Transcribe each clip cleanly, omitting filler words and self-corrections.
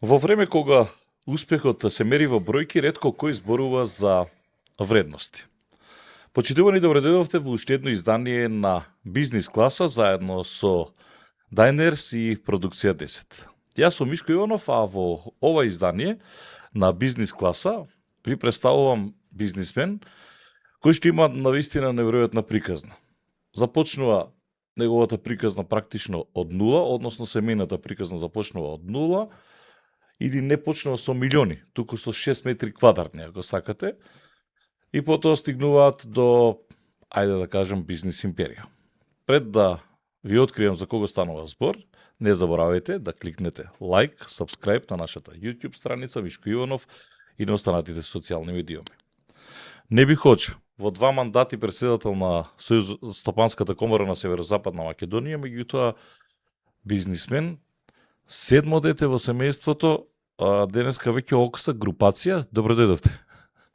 Во време кога успехот се мери во бројки, ретко кој зборува за вредности. Почитувани, добредојдовте во уште едно издание на Бизнис класа заедно со Diners и Продукција 10. Јас сум Мишко Иванов, а во ова издание на Бизнис класа ви представувам бизнисмен кој што има навистина неверојатна приказна. Започнува неговата приказна практично од нула, односно семејната приказна започнува од нула, или не почнува со милиони, туку со 6 метри квадратни, ако сакате, и потоа стигнуваат до, ајде да кажем, бизнис империја. Пред да ви открием за кого станува збор, не заборавајте да кликнете лайк, subscribe на нашата YouTube страница Мишко Иванов и на останатите социјални медиуми. Не би Ходжа, во 2 мандати председател на Стопанската комора на Северозападна Македонија, меѓутоа бизнисмен, 7 дете во семејството, а денеска веќе Окса групација. Добро дојдовте.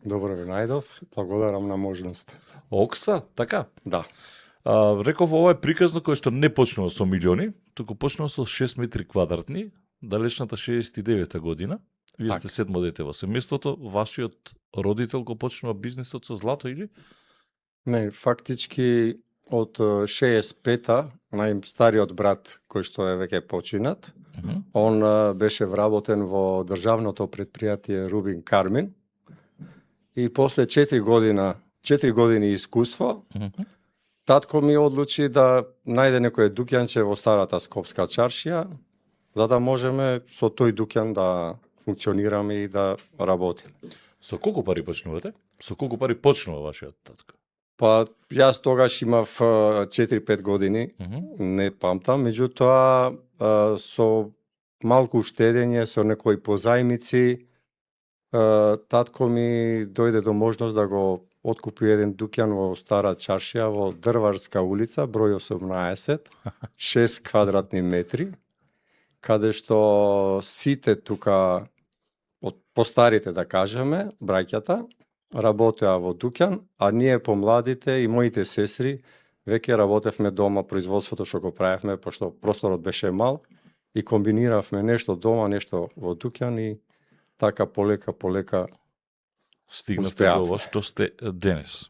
Добро ви најдов, благодарам на можност. Окса, така? Да. Реков, ова е приказна која што не почнува со милиони, туку почнува со 6 метри квадратни, далечната 69-та година. Вие сте 7 дете во семејството, вашиот родител го почнува бизнисот со злато или? Не, фактички од 65-та, најстариот брат кој што е веќе починат, он беше вработен во државното предпријатие Рубин Кармин и после 4 години искуство, татко ми одлучи да најде некој дуќанче во старата Скопска чаршија, за да можеме со тој дуќан да функционираме и да работиме. Со колку пари почнувате? Со колку пари почнува вашиот татко? Па, јас тогаш имав 4-5 години, не памтам, меѓутоа со малку штедење, со некои позајмици, татко ми дојде до можност да го откупи еден дуќан во стара чаршија во Дрварска улица, број 18, 6 квадратни метри, каде што сите тука, постарите да кажеме, браќата, работеа во дуќан, а ние помладите и моите сестри веќе работевме дома, производството што го правевме, пошто просторот беше мал, и комбиниравме нешто дома, нешто во дуќан и така полека стигнавте до ова што сте денес.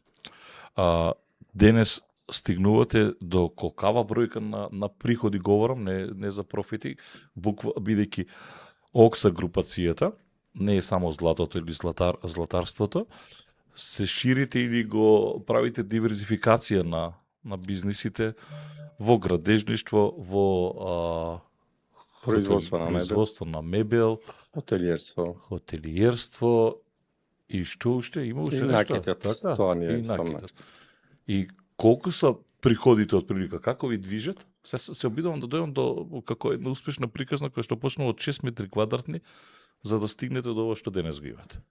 Денес стигнувате до колкава бројка на приходи говорам, не за профити, бидејќи Окса групацијата не е само златото или златарството, се ширите или го правите диверзификација на бизнисите во градежништво, во производство на мебел, хотелиерство и што уште? Има уште нешто? Така? Тоа не е стамна. И колку се приходите од прилика? Како ви движат? Се обидувам да дојдам до како една успешна приказна која што почнува од 6 метри квадратни, за да стигнете до ова што денес го имате.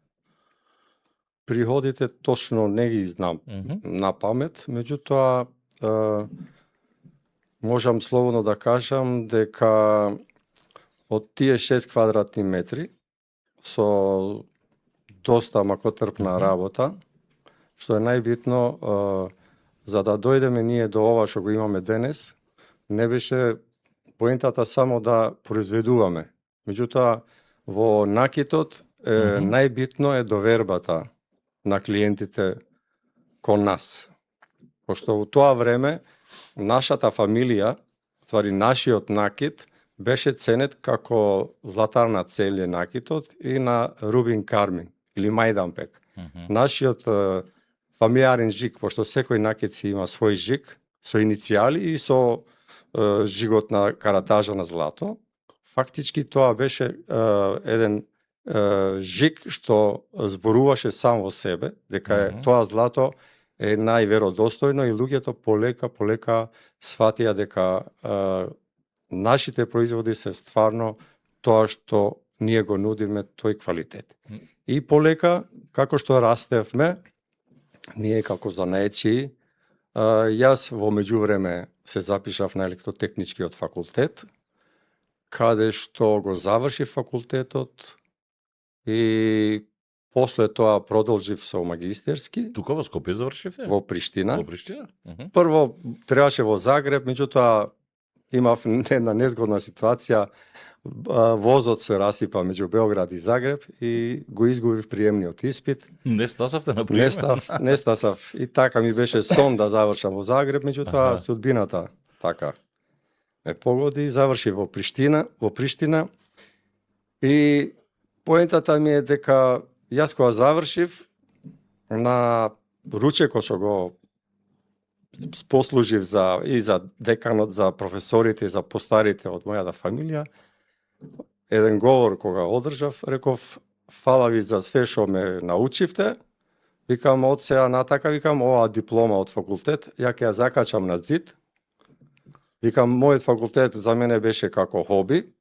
Приходите точно не ги знам на памет, меѓутоа можам слободно да кажам дека од тие 6 квадратни метри со доста макотрпна работа, што е најбитно, за да дојдеме ние до ова што го имаме денес, не беше поентата само да произведуваме. Меѓутоа, во накитот најбитно е довербата на клиентите кон нас. Пошто во тоа време нашата фамилија, ствари нашиот накит, беше ценет како златарна целј накитот и на Рубин Кармин или Мајданбек. Нашиот фамилиарен жик, пошто секој накит си има свој жик, со иницијали и со жигот на каратажа на злато, фактички тоа беше еден жик што зборуваше сам во себе, дека тоа злато е најверодостојно и луѓето полека сватија дека нашите производи се стварно тоа што ние го нудиме, тој квалитет. И полека, како што растевме, ние како занаечи, јас во меѓувреме се запишав на електротехничкиот факултет, каде што го завршив факултетот и после тоа продолжив со магистерски. Тука во Скопје завршивте? Во Приштина. Во Приштина? Прво требаше во Загреб, меѓутоа имав една незгодна ситуација возот се расипа меѓу Београд и Загреб и го изгубив приемниот испит. Не стасавте на приеме? Не стасав. И така ми беше сон да завршам во Загреб, меѓутоа судбината така ме погоди и заврши во Приштина. И поентата ми е дека јас кога завршив на ручекот што го послужив и за деканот, за професорите и за постарите од мојата фамилија, еден говор кога одржав, реков: фала ви за све што ме научивте. Викам, од сега натака, викам, оваа диплома од факултет, ја ќе ја закачам на зид. Викам, мојот факултет за мене беше како хоби,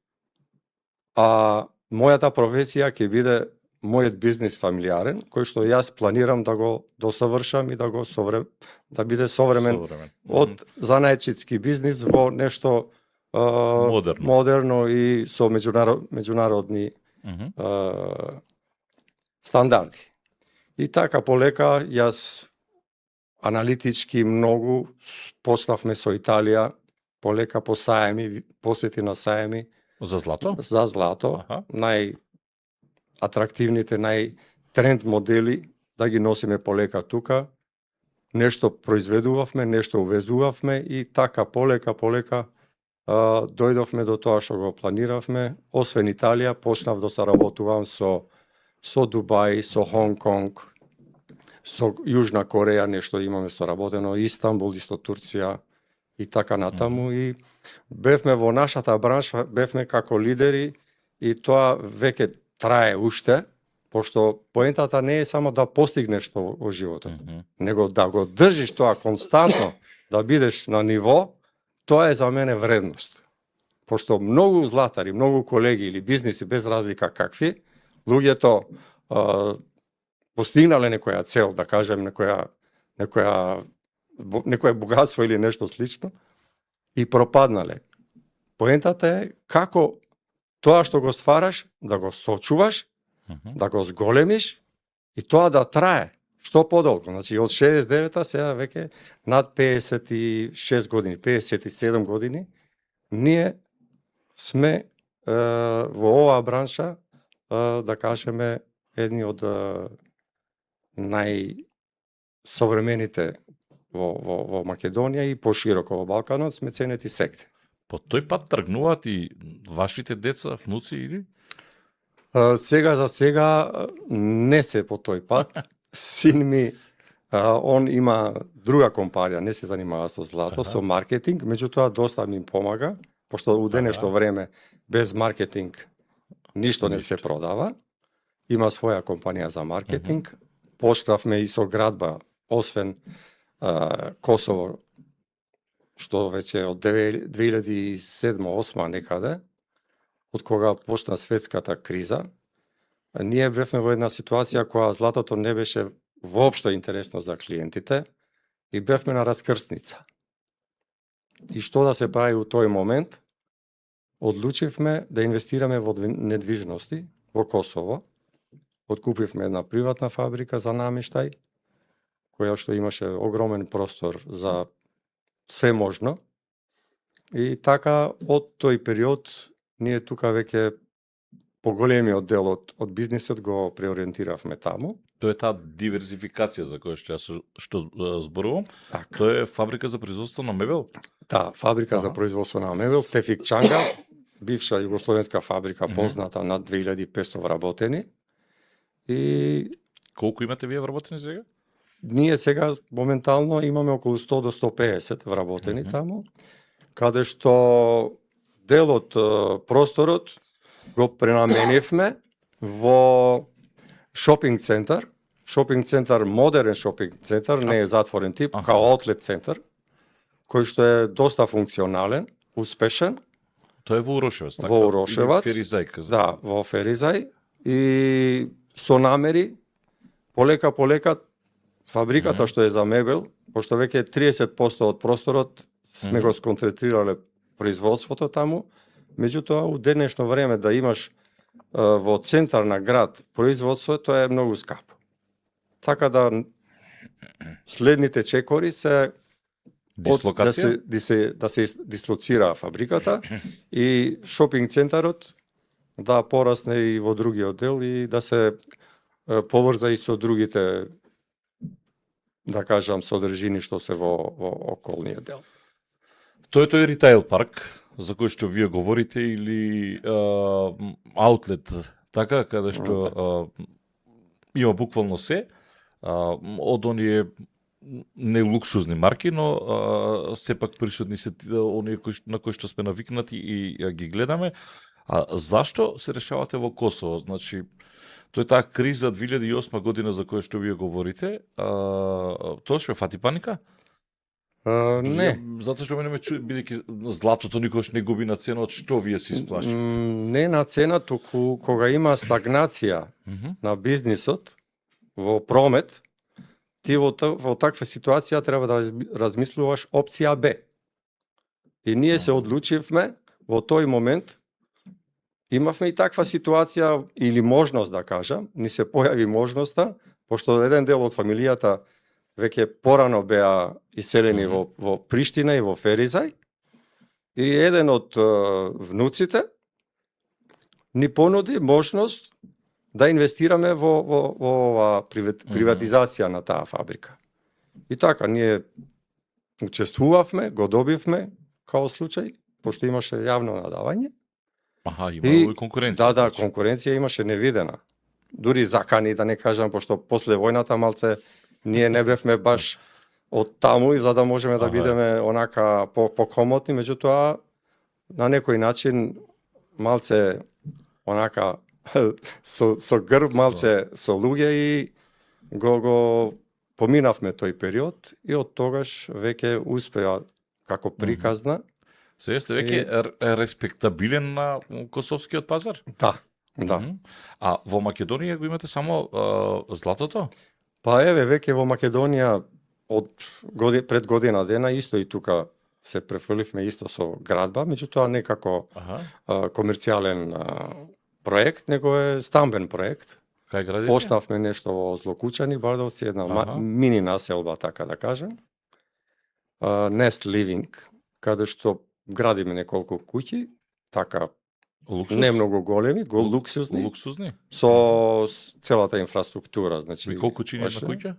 а мојата професија ќе биде мојот бизнис фамилиарен, кој што јас планирам да го досавршам и да биде современ од занаетчиски бизнис во нешто модерно и со меѓународни стандарди. И така полека јас аналитички многу пославме со Италија, полека по саеми, посети на саеми. За злато? За злато. Атрактивните, најтренд модели да ги носиме полека тука. Нешто произведувавме, нешто увезувавме и така полека дојдовме до тоа што го планиравме. Освен Италија, почнав да се работувам со Дубај, со Хонг Конг, со Јужна Кореја, нешто имаме соработено, Истанбул, исто Турција и така натаму. И бевме во нашата бранша, бевме како лидери и тоа веќе трае уште, пошто поентата не е само да постигнеш што во животот, него да го држиш тоа константно, да бидеш на ниво, тоа е за мене вредност. Пошто многу златари, многу колеги или бизниси, без разлика какви, луѓето постигнале некоја цел, да кажем, некоја богатство или нешто слично, и пропаднале. Поентата е како тоа што го ствараш, да го сочуваш, да го зголемиш и тоа да трае што подолго. Значи, од 69-та сега веќе над 56 години, 57 години, ние сме во оваа бранша, да кажеме, едни од најсовремените во Македонија и пошироко во Балканот, сме ценети секте. По тој пат тргнуваат и вашите деца, внуци или? Сега за сега не се по тој пат. Син ми, он има друга компанија, не се занимава со злато, со маркетинг, меѓутоа доста ми помага, пошто у денешно време без маркетинг ништо не се продава. Има своја компанија за маркетинг. Почнавме и со градба, освен Косово, што веќе од 2007-2008 некаде, од кога почна светската криза, ние бевме во една ситуација која златото не беше воопшто интересно за клиентите и бевме на раскрсница. И што да се прави у тој момент? Одлучивме да инвестираме во недвижности во Косово. Откупивме една приватна фабрика за намештај, која што имаше огромен простор за се можно. И така, од тој период, ние тука веќе поголемиот дел од бизнисот го преориентиравме таму. Тоа е таа диверзификација за која што зборувам. Так. Тоа е фабрика за производство на мебел? Да, фабрика за производство на мебел, Тефик Чанга, бивша југословенска фабрика, позната над 2500 вработени. И колку имате вие вработени сега? Ние сега моментално имаме околу 100 до 150 вработени таму, каде што дел од просторот го пренаменивме во шопинг центар, модерен шопинг центар, не е затворен тип, као аутлет центар, кој што е доста функционален, успешен. Тоа е во Урошевац, така? Во Урошевац. Феризај, да, во Феризај. И со намери, полека фабриката што е за мебел, пошто веќе 30% од просторот сме го сконцентрирале производството таму, меѓутоа у денешно време да имаш во центар на град производство, тоа е многу скапо. Така да следните чекори се Дислокација? Да се дислоцира фабриката и шопинг центарот да порасне и во другиот дел и да се поврза и со другите, да кажам, содржини што се во околниот дел. Тој ритейл парк за кој што вие говорите или аутлет, така, каде што има буквално се, од оние не луксузни марки, но сепак присутни се оние на кои што сме навикнати и ги гледаме. А зашто се решавате во Косово? Значи, тој таа криза 2008 година за која што вие говорите, тоа што фати паника? Не. Затоа што мене ме чуди, бидејќи златото никош не губи на цена, од што вие се исплашивте? Не на цена, туку кога има стагнација на бизнисот во промет, ти во таква ситуација треба да размислуваш опција Б. И ние се одлучивме во тој момент. Имавме и таква ситуација или можност, да кажам, ни се појави можноста, пошто еден дел од фамилијата веќе порано беа иселени во Приштина и во Феризај, и еден од внуците ни понуди можност да инвестираме во приватизација на таа фабрика. И така, ние учествувавме, го добивме као случај, пошто имаше јавно надавање. Аха, има и конкуренција. Да, конкуренција имаше невидена. Дури закани, да не кажам, пошто после војната малце ние не бевме баш од таму и за да можеме да бидеме онака покомотни, меѓутоа на некој начин малце онака со грб, малце со луѓе и го поминавме тој период и од тогаш веќе успеа како приказна. Сега сте веќе респектабилен на косовскиот пазар? Да. А во Македонија го имате само златото? Па еве, веќе во Македонија пред година дена исто и тука се префрливме исто со градба, меѓутоа не како комерцијален проект, него е стамбен проект. Кај градите? Почнавме нешто во Злокучани, Бардовци, една мини населба, така да кажем. Nest Living, каде што градиме неколку куќи, така не многу големи, луксузни, со целата инфраструктура, значи. И колку чини една куќа?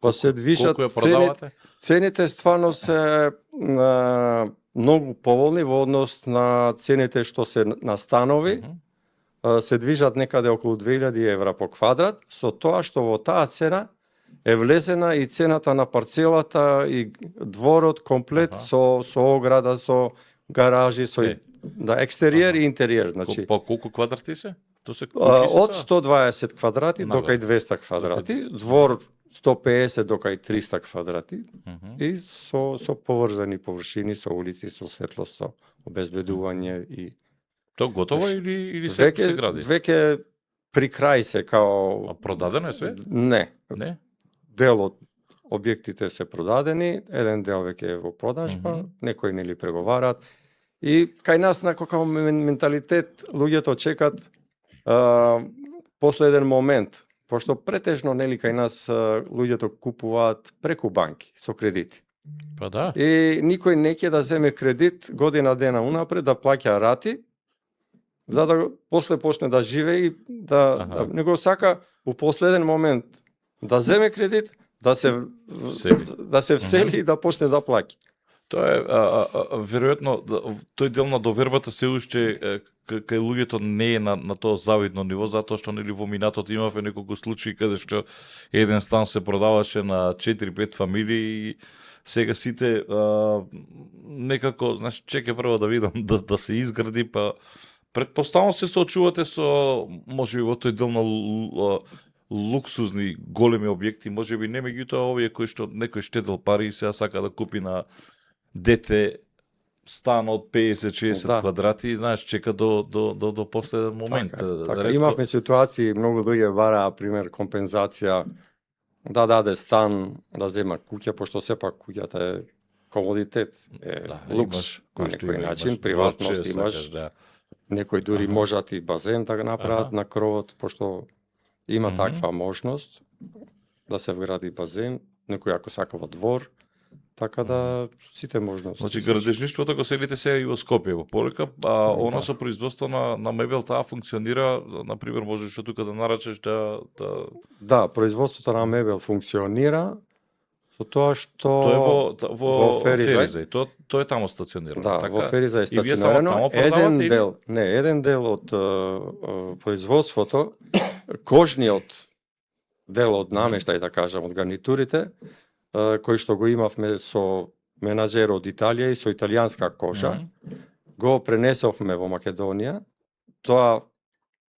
Па се движат цените стварно се многу поволни во однос на цените што се настанови. Се движат некаде околу 2000 евра по квадрат, со тоа што во таа цена е влезена и цената на парцелата и дворот комплет со ограда, со гаражи, со екстериер и интериер, значи. По колку квадрати се? Од 120 квадрати до кај 200 квадрати, двор 150 до кај 300 квадрати и со поврзани површини, со улици, со светлост, со обезбедување и тоа готово или се гради? Веќе при крај се као... А продадено е све? Не. Не? Дел од објектите се продадени, еден дел веќе е во продажба, некои нели преговарат. И кај нас на како менталитет луѓето чекат после еден момент, пошто претежно нели кај нас луѓето купуваат преку банки со кредити. Па да. И никој не ќе да земе кредит година дена унапред да плаќа рати, за да после почне да живее и него сака у последен момент да земе кредит, да се всели и да почне да плаќа. Тоа е веројатно тој дел на довербата се уште кај луѓето не е на тоа завидно ниво, затоа што нели во минатото имавме неколку случаи каде што еден стан се продаваше на 4-5 фамилии и сега сите некако, знаеш, чека прво да видам да се изгради, па претпоставно се соочувате со можеби во тој дел на луксузни големи објекти, можеби не, меѓутоа овие кои што некој штедел пари и сега сака да купи на дете стан од 50-60 квадрати и знаеш чека до последен момент. Така, имавме ситуации, многу луѓе бараа пример компензација да даде стан, да зема куќа, пошто сепак куќата е комодитет, е лукс, на некој начин, приватност имаш. Некои дури можат и базен да го направат на кровот, пошто има таква можност да се вгради базен, некој ако сака во двор, така да сите можности. Значи градежништвото го селите сега и во Скопје во Полека, а она со производство на мебел таа функционира, на пример можеш од тука да нарачеш Да, производството на мебел функционира со тоа што Тоа е во Феризај. Тоа е таму стационирано. Да, така? во Фериза е И вие само стационирано. таму продавате Еден дел од производството, кожниот дел од намештај, да кажам, од гарнитурите, кој што го имавме со менаџер од Италија и со италијанска кожа, го пренесовме во Македонија. Тоа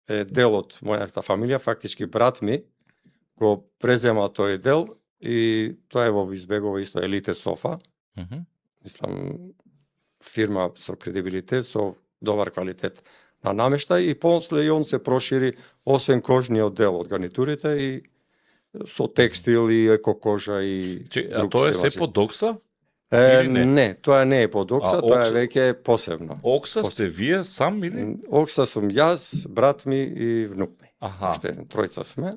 е дел од мојата фамилија, фактички брат ми го презема тој дел и тоа е во Визбегово исто Елите Софа. Мислам, фирма со кредибилитет, со добар квалитет на намештај и после и он се прошири освен кожниот дел од гарнитурите и со текстил и екокожа и А тоа е се севаци. под Окса? Не, тоа не е под Окса, тоа е Окса- веќе посебно. Окса сте вие сам или? Окса сум јас, брат ми и внук ми. Аха. Уште тројца сме.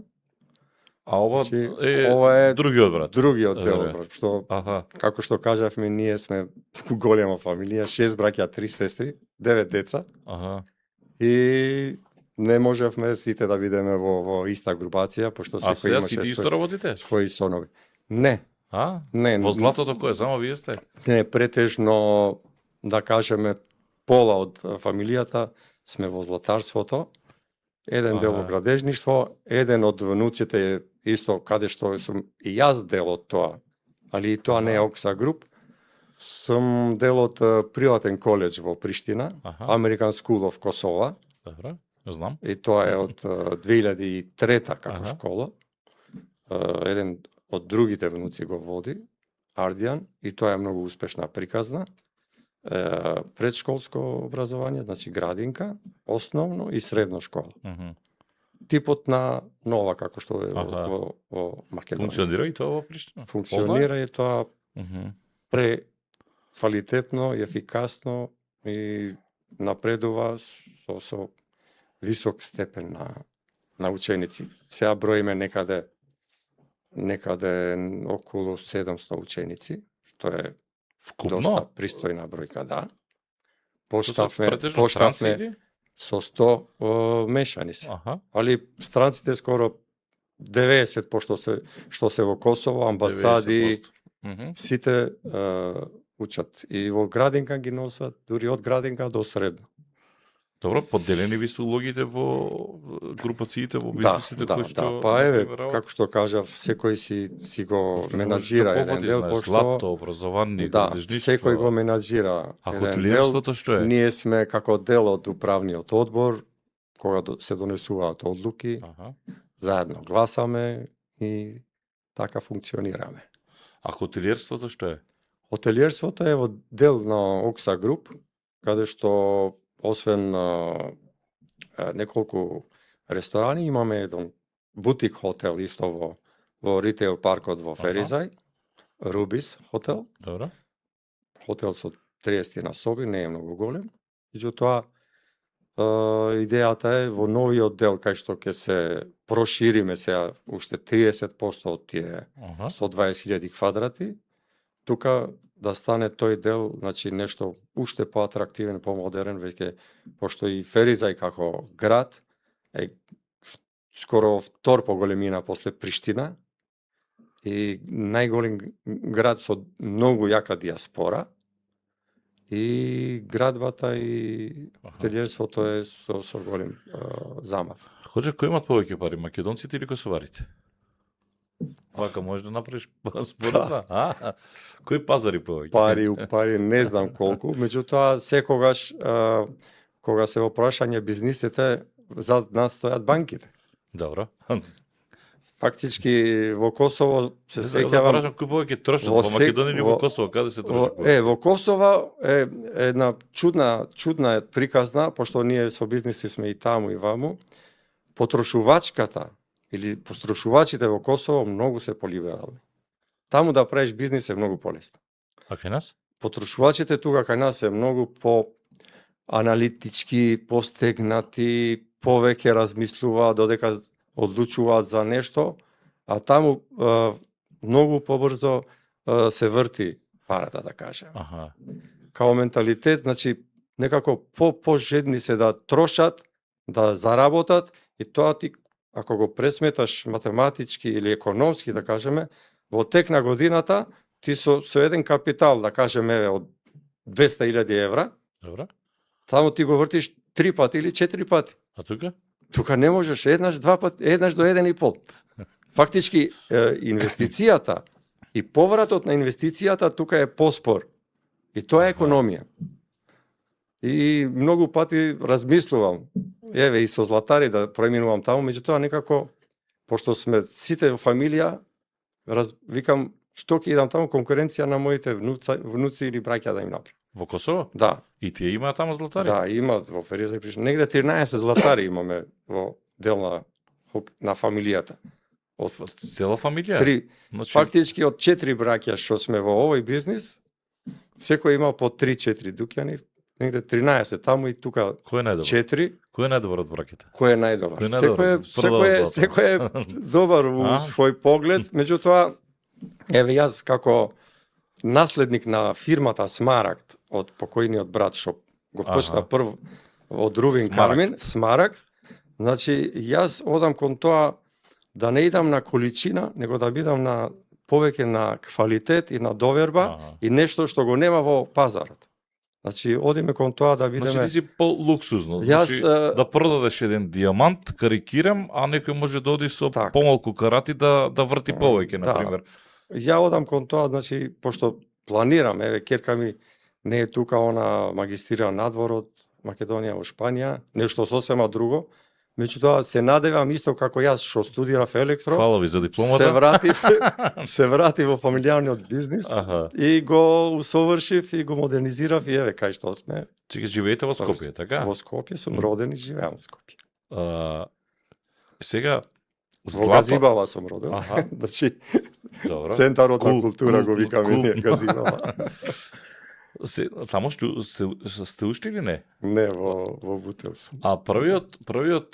А ова Значи, е ова е другиот брат. Другиот дел, Добре. брат, што Аха. како што кажавме, ние сме голема фамилија, 6 браќа, 3 сестри, 9 деца Аха. и не можевме сите да бидеме во иста групација, пошто А секој сега имаше сите исто работите? своји сонови. Не, Не. Во златото кој е? Само вие сте? не претежно, да кажеме, пола од фамилијата сме во златарството, еден дел во Аха. градежништво, еден од внуците е исто каде што сум и јас дел од тоа, али и тоа не е Окса груп. Сум дел од приватен коледж во Приштина, Аха. American School of Kosovo, Добро, знам. и тоа е од 2003 како Аха. школа. Еден од другите внуци го води, Ардијан, и тоа е многу успешна приказна. Предшколско образование, значи градинка, основно и средно школа. Типот на нова, како што е Аха. во Македонија. Функционира и тоа во Приштина? Функционира и тоа Мгм. квалитетно и ефикасно и напредува со висок степен на ученици. Сега броиме некаде околу 700 ученици, што е Вкупно? доста пристојна бројка, да. Тоа се Поштавме претежно странци или? со 100 мешани се. Аха. Али странците скоро 90 што се во Косово, амбасади, 90%. Мгм. сите учат и во градинка ги носат, дури од градинка до средно. Добро, поделени ви се улогите во групациите, во бизнисите кои што... Па еве, например, работат? како што кажав, секој си го Пошто менаџира можеш да еден пофати, дел, знаеш, пошто злато, образование, да, градежништво. секој го менаџира А еден дел. хотелиерството што е? Ние сме како дел од управниот одбор, кога се донесуваат одлуки, Аха. заедно гласаме и така функционираме. А хотелиерството што е? Хотелиерството е во дел на Окса груп, каде што освен неколку ресторани имаме еден бутик хотел исто во ритейл паркот во Феризај, Рубис хотел, Добро. хотел со 30 на соби, не е многу голем. Меѓутоа идејата е во новиот дел кај што ќе се прошириме сега уште 30% од тие Аха. 120.000 квадрати, тука да стане тој дел, значи нешто уште поатрактивен, помодерен, веќе пошто и Феризај како град е скоро втор по големина после Приштина и најголем град со многу јака диаспора и градбата и хотелиерството е со голем замав. Хоџе, кој имат повеќе пари, македонците или косоварите? Вака може да направиш споредба? Кој пазари повеќе? Пари не знам колку, меѓутоа секогаш кога се во прашање бизнисите, зад нас стојат банките. Добро. Фактички во Косово се Да сеќавам, прашам кој повеќе трошат во сек- Македонија или во во- Косово, каде се троши повеќе? во Косово е една чудна приказна, пошто ние со бизниси сме и таму и ваму. Потрошувачката или потрошувачите во Косово многу се полиберални. Таму да правиш бизнис е многу полесно. А кај нас? Потрошувачите тука кај нас е многу по аналитички, постегнати, повеќе размислуваат додека одлучуваат за нешто, а таму многу побрзо се врти парата, да кажем. Аха. Као менталитет, значи, некако пожедни се да трошат, да заработат, и тоа ти, ако го пресметаш математички или економски, да кажеме, во тек на годината, ти со еден капитал, да кажеме, од 200.000 евра, Добро. таму ти го вртиш 3 пати или 4 пати. А тука? Тука не можеш еднаш, два пати, еднаш до 1,5. Фактички, инвестицијата и повратот на инвестицијата тука е поспор. И тоа е економија. И многу пати размислувам, еве и со златари да преминувам таму, меѓутоа некако, пошто сме сите во фамилија, викам, што ќе идам таму, конкуренција на моите внуци или браќа да им направам. Во Косово? Да, И тие има таму златари? да, има во Фереза и Пришна. Негде 13 златари имаме во дел на фамилијата. Од Цела фамилија? 3, Значи, фактички од 4 браќа што сме во овој бизнис, секој има по 3-4 дуќани, негде 13 таму и тука кој е најдобар? 4. Кој е најдобар од браките? Кој е најдобар? Кој е најдобар? Секој е добар во свој поглед, меѓутоа, еве јас како наследник на фирмата Смарагд од покојниот брат што го почна прв од Рувин Смарагд. Кармин, Смарагд, значи јас одам кон тоа да не идам на количина, него да бидам на повеќе на квалитет и на доверба и нешто што го нема во пазарот. Значи, одиме кон тоа да бидеме... Значи, ти си по-луксузно. Јас, Значи, да продадеш еден диамант, карикирам, а некој може да оди со Так. помалку карати да врти повеќе, Да. например. Ја одам кон тоа, значи, пошто планирам, еве, керка ми не е тука, она магистрира надвор од Македонија во Шпанија, нешто сосема друго. Меѓутоа, се надевам исто како јас што студирав електро, Фала ви за дипломата. се вратив во фамилијалниот бизнис Аха. и го усовршив и го модернизирав и еве кај што сме. Чека, живеете во Скопје, така? Во Скопје сум роден и живеам во Скопје. Сега, Во Газибава сум роден. Аха. Значи, Добро. центарот на Кул- култура кул- го викаме кул- ние Газибава. Само што сте уште или не? Не, во Бутел сум. А првиот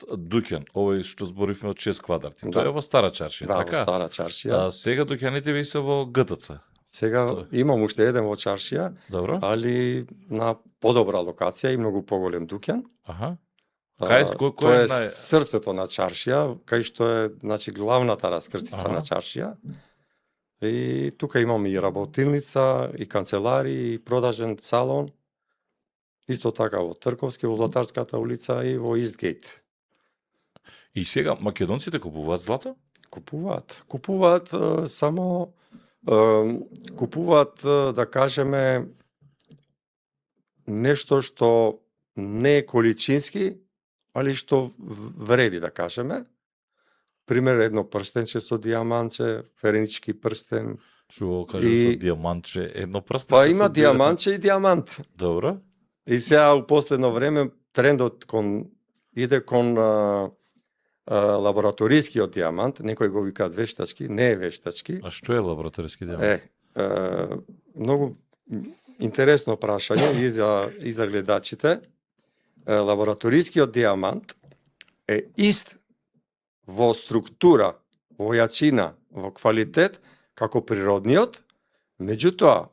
дуќан, овој што зборивме од 6 квадрати, Да. тој е во Стара Чаршија, Да, така? во Стара Чаршија. А сега дуќаните ви се во ГТЦ. Сега имам уште еден во Чаршија, Добро? али на подобра локација и многу поголем дуќан. Аха. А, Кој Тоа е е нај... срцето на Чаршија, кај што е, значи, главната раскртица Аха. на Чаршија. И тука имам и работилница, и канцелари, и продажен салон. Исто така во Трковски, во Златарската улица и во Истгейт. И сега македонците купуваат злато? Купуваат само купуваат да кажеме нешто што не е количински, али што вреди, да кажеме. Пример, едно прстенче со диамантче, ференички прстен. Што кажа И- со диамантче, едно прстенче. Па со има диамантче и диамант. Добро. И сега у последно време трендот иде кон лабораторискиот диамант, некој го викаат вештачки, не е вештачки. А што е лабораториски диамант? Многу интересно прашање и за гледачите. Лабораторискиот диамант е ист во структура, во јачина, во квалитет, како природниот, меѓутоа,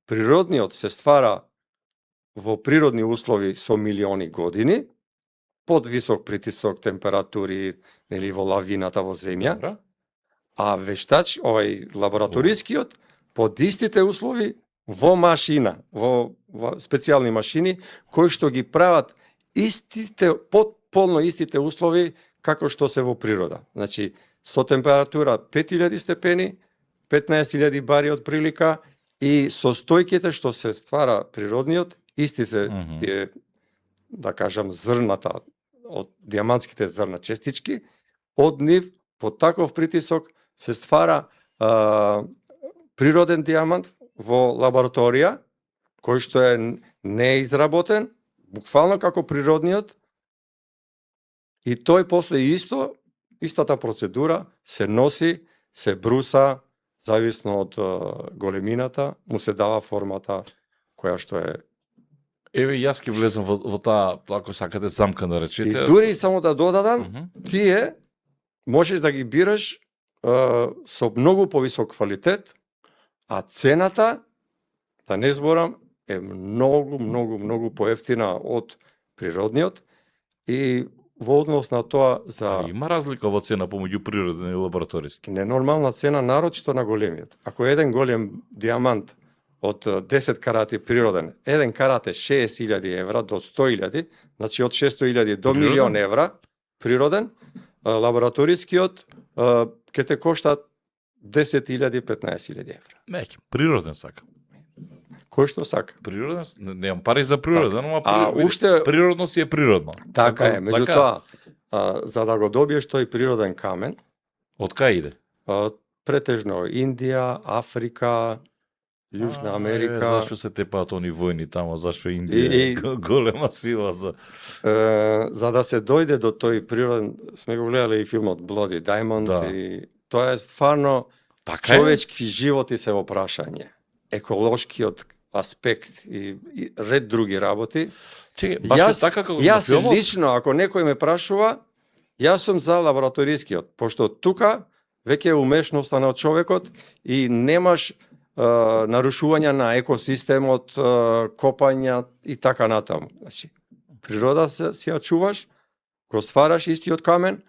природниот се ствара во природни услови со милиони години, под висок притисок, температури, нели во лавината во земја, Добро. а овај лабораторискиот, под истите услови во машина, во специјални машини, кои што ги прават истите, потполно истите услови како што се во природа. Значи, со температура 5000 степени, 15.000 бари од прилика и состојките што се ствара природниот, исти се тие, да кажам, зрната, од диамантските зрна честички, од нив, под таков притисок, се ствара природен диамант во лабораторија, кој што е не е изработен, буквално како природниот, и тој после истата процедура се носи, се бруса, зависно од големината, му се дава формата која што е. Еве јас ќе влезам во таа, ако сакате, замка да И речете. дури само да додадам, Мгм. тие можеш да ги бираш со многу повисок квалитет, а цената да не зборам, е многу поевтина од природниот и во однос на тоа за Има разлика во цена помеѓу природен и лабораториски. ненормална цена, нарочито на големиот. Ако еден голем диамант од 10 карати природен, еден карат е 60.000 евра до 100.000, значи од 600.000 до Природен? милион евра природен, лабораторискиот ќе те кошта 10.000, 15.000 евра. Неќе, природен сакам. Кој што сака. Природен, немам пари за природен, ама уште природно си е природно. така е, меѓутоа за да го добиеш тој природен камен, Од кај иде? претежно Индија, Африка, Јужна Америка. Зашо се тепаат они војни тамо, зашо Индија голема сила за... За да се дојде до тој природен, сме го гледале и филмот Bloody Diamond, Да. и тоа е стварно Така е? човечки животи се во прашање. Еколошкиот аспект и ред други работи. Чекај, баш е така како јас на филмот? лично, ако некој ме прашува, јас сум за лабораторискиот, пошто тука веќе е умешноста на човекот и немаш нарушување на екосистемот, копања и така натаму. Значи, природа си ја чуваш, го ствараш истиот камен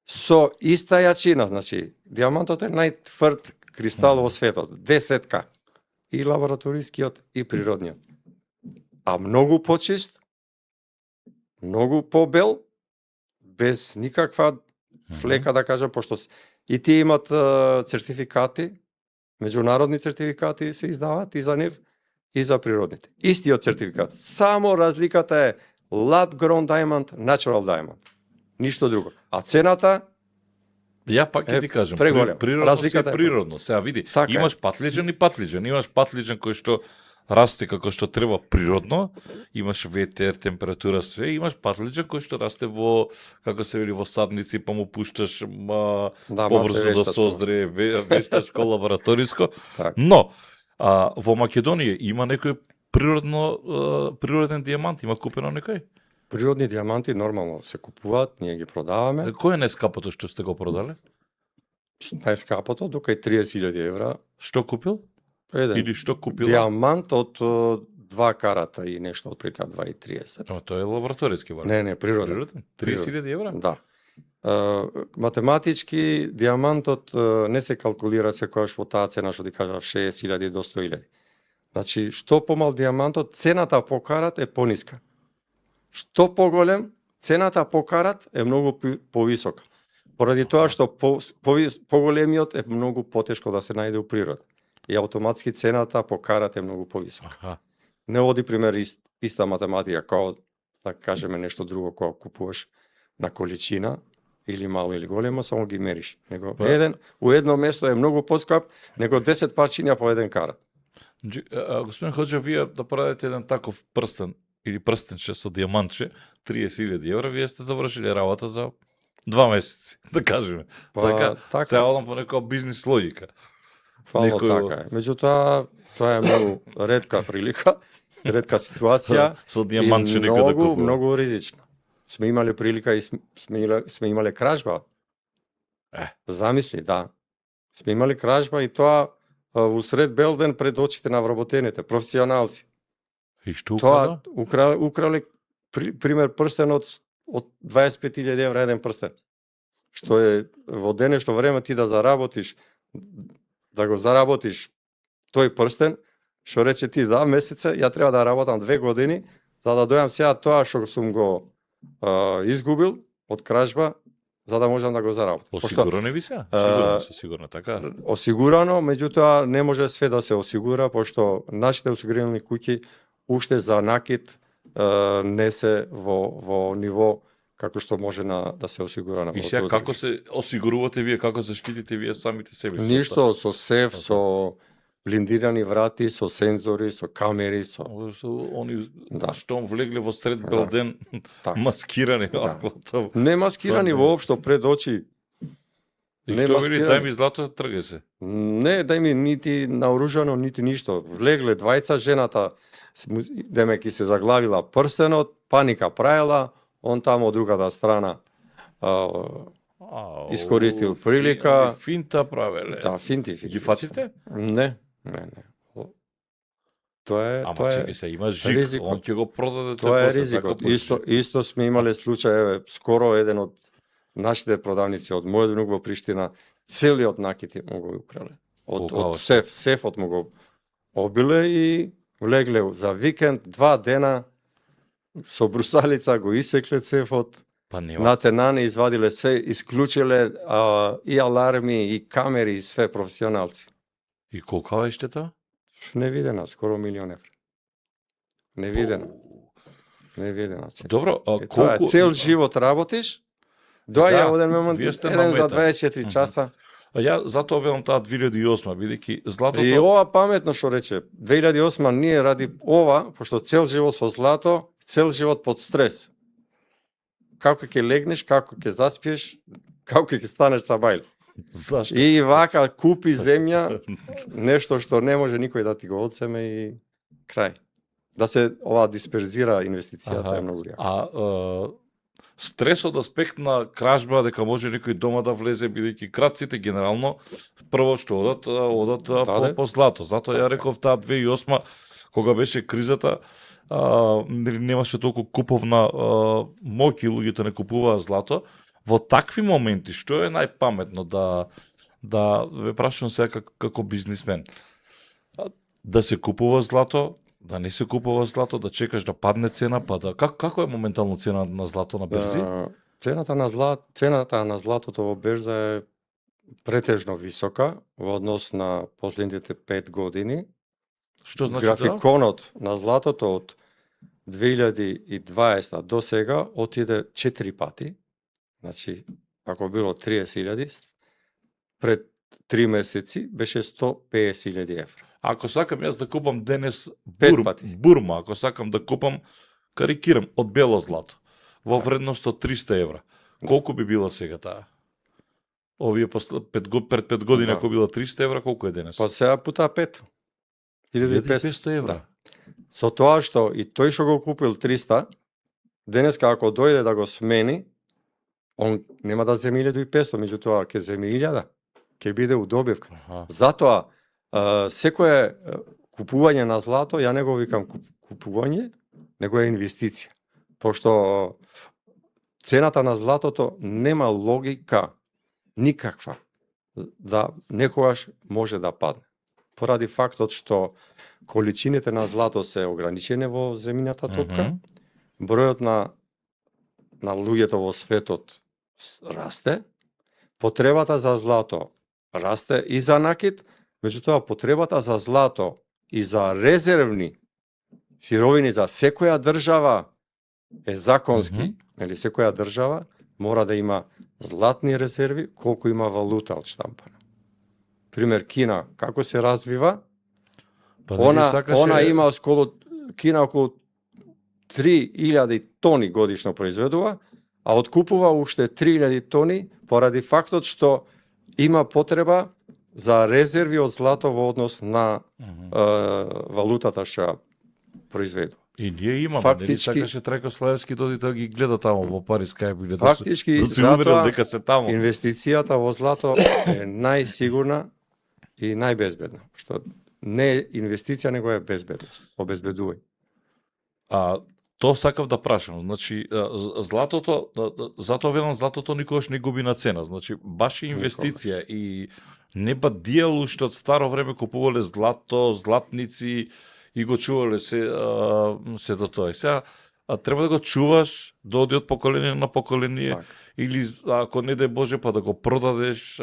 со иста јачина, значи диамантот е најтврд кристал во светот, 10К. И лабораторискиот и природниот. А многу почист, многу побел, без никаква флека, да кажам, пошто и тие имат цертификати, меѓународни цертификати се издаваат и за нив, и за природните. Истиот цертификат. Само разликата е lab grown diamond, natural diamond. Ништо друго. А цената Ја пак ќе ти кажам, преголем. природно Разликата е е природно. Сега види, Така е. имаш патлиџен и патлиџен. Имаш патлиџен кој што расте како што треба природно, имаш ветер, температура, све, имаш патлиџен кој што расте во, како се вели, во садници, па му пушташ побрзо да вештачко. созре, вештачко, лабораториско. Така. Но, во Македонија има некој природен диамант, има купено некој? Природни диаманти нормално се купуваат, ние ги продаваме. Кој е најскапото што сте го продале? Најскапото, дока е 30.000 евра. Што купил? Еден Или што купила? диамант од 2 карата и нешто од прика 2,30. Ама тоа е лабораториски вариант. Не, природен. Природен? 30.000 евра? Да. Математички диамантот не се калкулира секогаш во таа цена што ти кажав 60.000 до 100.000. Значи, што помал диамантот, цената по карат е пониска. Што поголем, цената по карат е многу повисока. Поради тоа што поголемиот е многу потешко да се најде у природа. И автоматски цената по карат е многу повисока. Аха. Не води пример иста математика како да кажеме нешто друго кога купуваш на количина или мало или големо, само ги мериш. Него у едно место е многу поскап него 10 парчиња по еден карат. Господин Ходжа, вие да правите еден таков прстен или прстенче со диамантче, 30.000 евра, вие сте завршили работа за 2 месеци, да кажеме. Така. Се одам по некоја бизнис логика. Фално така е. Меѓутоа, тоа е многу ретка прилика, ретка ситуација Со диамантче и некој да купува. многу ризична. Сме имале прилика и сме имале кражба. Замисли, да. Сме имали кражба и тоа во сред Белден пред очите на вработените, професионалци. И што Тоа украда? украле пример прстен од 25.000 евра еден прстен. Што е во денешно време ти да заработиш, да го заработиш тој прстен, што рече ти да месеца, ја треба да работам 2 години, за да дојам сега тоа што сум го изгубил од кражба, за да можам да го заработам. Осигурано ви се? Сигурно се, сигурно, така. Осигурано, меѓутоа не може све да се осигура, пошто нашите осигурителни куќи уште за накид не се во ниво како што може да се осигура на. И сега како се осигурувате вие, како заштитите вие самите себе? Ништо, со сеф, со блиндирани врати, со сензори, со камери, со Они Да. што влегле во сред Белден, така. маскирани. Да. Тоа- Не маскирани Тоа- воопшто пред очи. И Не што вели, маскирани. дај ми злато, тргај се. Не, дај ми нити наоружано, нити ништо. Влегле двајца, жената демеки се заглавила прстенот, паника правила, он тамо од другата страна искористил прилика. Финта правеле. Да, финти. Ги фативте? Не. Ама тоа е чекај се, има жик, ризикот. он ќе го продаде Тоа е после, ризикот. така Исто сме имале случај, еве, скоро еден од нашите продавници од мојот внук во Приштина, целиот накит му го украле. Од сефот му го обиле и влегле за викенд, 2 дена со брусалица го исекле сефот. Па нема. На тенане извадиле се, исклучиле и аларми, и камери, и све професионалци. И колкава е штета? Невидена, скоро €1.000.000. Невидена цена. Добро, Тоа е, колку цел живот работиш, доаѓа во еден момент, вие сте еден за наметани. 24 часа. А ја затоа велам таа 2008, бидејќи златото И ова паметно што рече, 2008 ние ради ова, пошто цел живот со злато, цел живот под стрес. Како ќе легнеш, како ќе заспиеш, како ќе станеш сабајл. Зашто? И вака купи земја, нешто што не може никој да ти го одземе и крај. Да се ова дисперзира инвестицијата е многу јака. Стресот аспект на кражба, дека може некој дома да влезе, бидејќи крадците генерално прво што одат по злато. Затоа ја реков таа 2008 кога беше кризата, немаше толку куповна моќ и луѓето не купуваа злато. Во такви моменти што е најпаметно да ве прашувам сега како бизнисмен, да се купува злато, да не се купува злато, да чекаш да падне цена, па да како е моментално цена на злато на берзи? Цената на златото во берза е претежно висока во однос на последните 5 години. Што значи графиконот на златото од 2020 до сега отиде 4 пати. Значи, ако било 30.000, пред 3 месеци беше 150.000 евра. Ако сакам јас да купам денес бурма, ако сакам да купам, карикирам, од бело злато, во вредност од 300 евра, колку би била сега таа? Овие пред 5 години, ако била 300 евра, колку е денес? Па сега пута 5. 1500 евра. Да. Со тоа што и тој што го купил 300, денеска ако дојде да го смени, он нема да земе 1500, меѓутоа ќе земе 1000, ќе биде удобивка. Затоа секое купување на злато, ја не го викам купување, него е инвестиција. Пошто цената на златото нема логика никаква да некогаш може да падне. Поради фактот што количините на злато се ограничени во земјината топка, бројот на луѓето во светот расте, потребата за злато расте и за накит, меѓутоа потребата за злато и за резервни сировини за секоја држава е законски, нели секоја држава мора да има златни резерви колку има валута од штампана. Пример Кина како се развива, она има Кина околу 3000 тони годишно произведува, а откупува уште 3000 тони поради фактот што има потреба за резерви од злато во однос на валутата што ја произведува. И ние имаме, фактички, нели сакаше Трајко Славевски доди да ги гледа таму во Париз кај биле фактички, да се уверил дека се таму. Инвестицијата во злато е најсигурна и најбезбедна, што не е инвестиција, него е безбедност, обезбедување. Тоа сакав да прашам, значи златото, затоа велам златото никогаш не губи на цена, значи баш инвестиција и не ба диел уште од старо време купувале злато, златници и го чувале се до тоа. Сега треба да го чуваш, да оди од поколение на поколение, или ако не дај Боже па да го продадеш.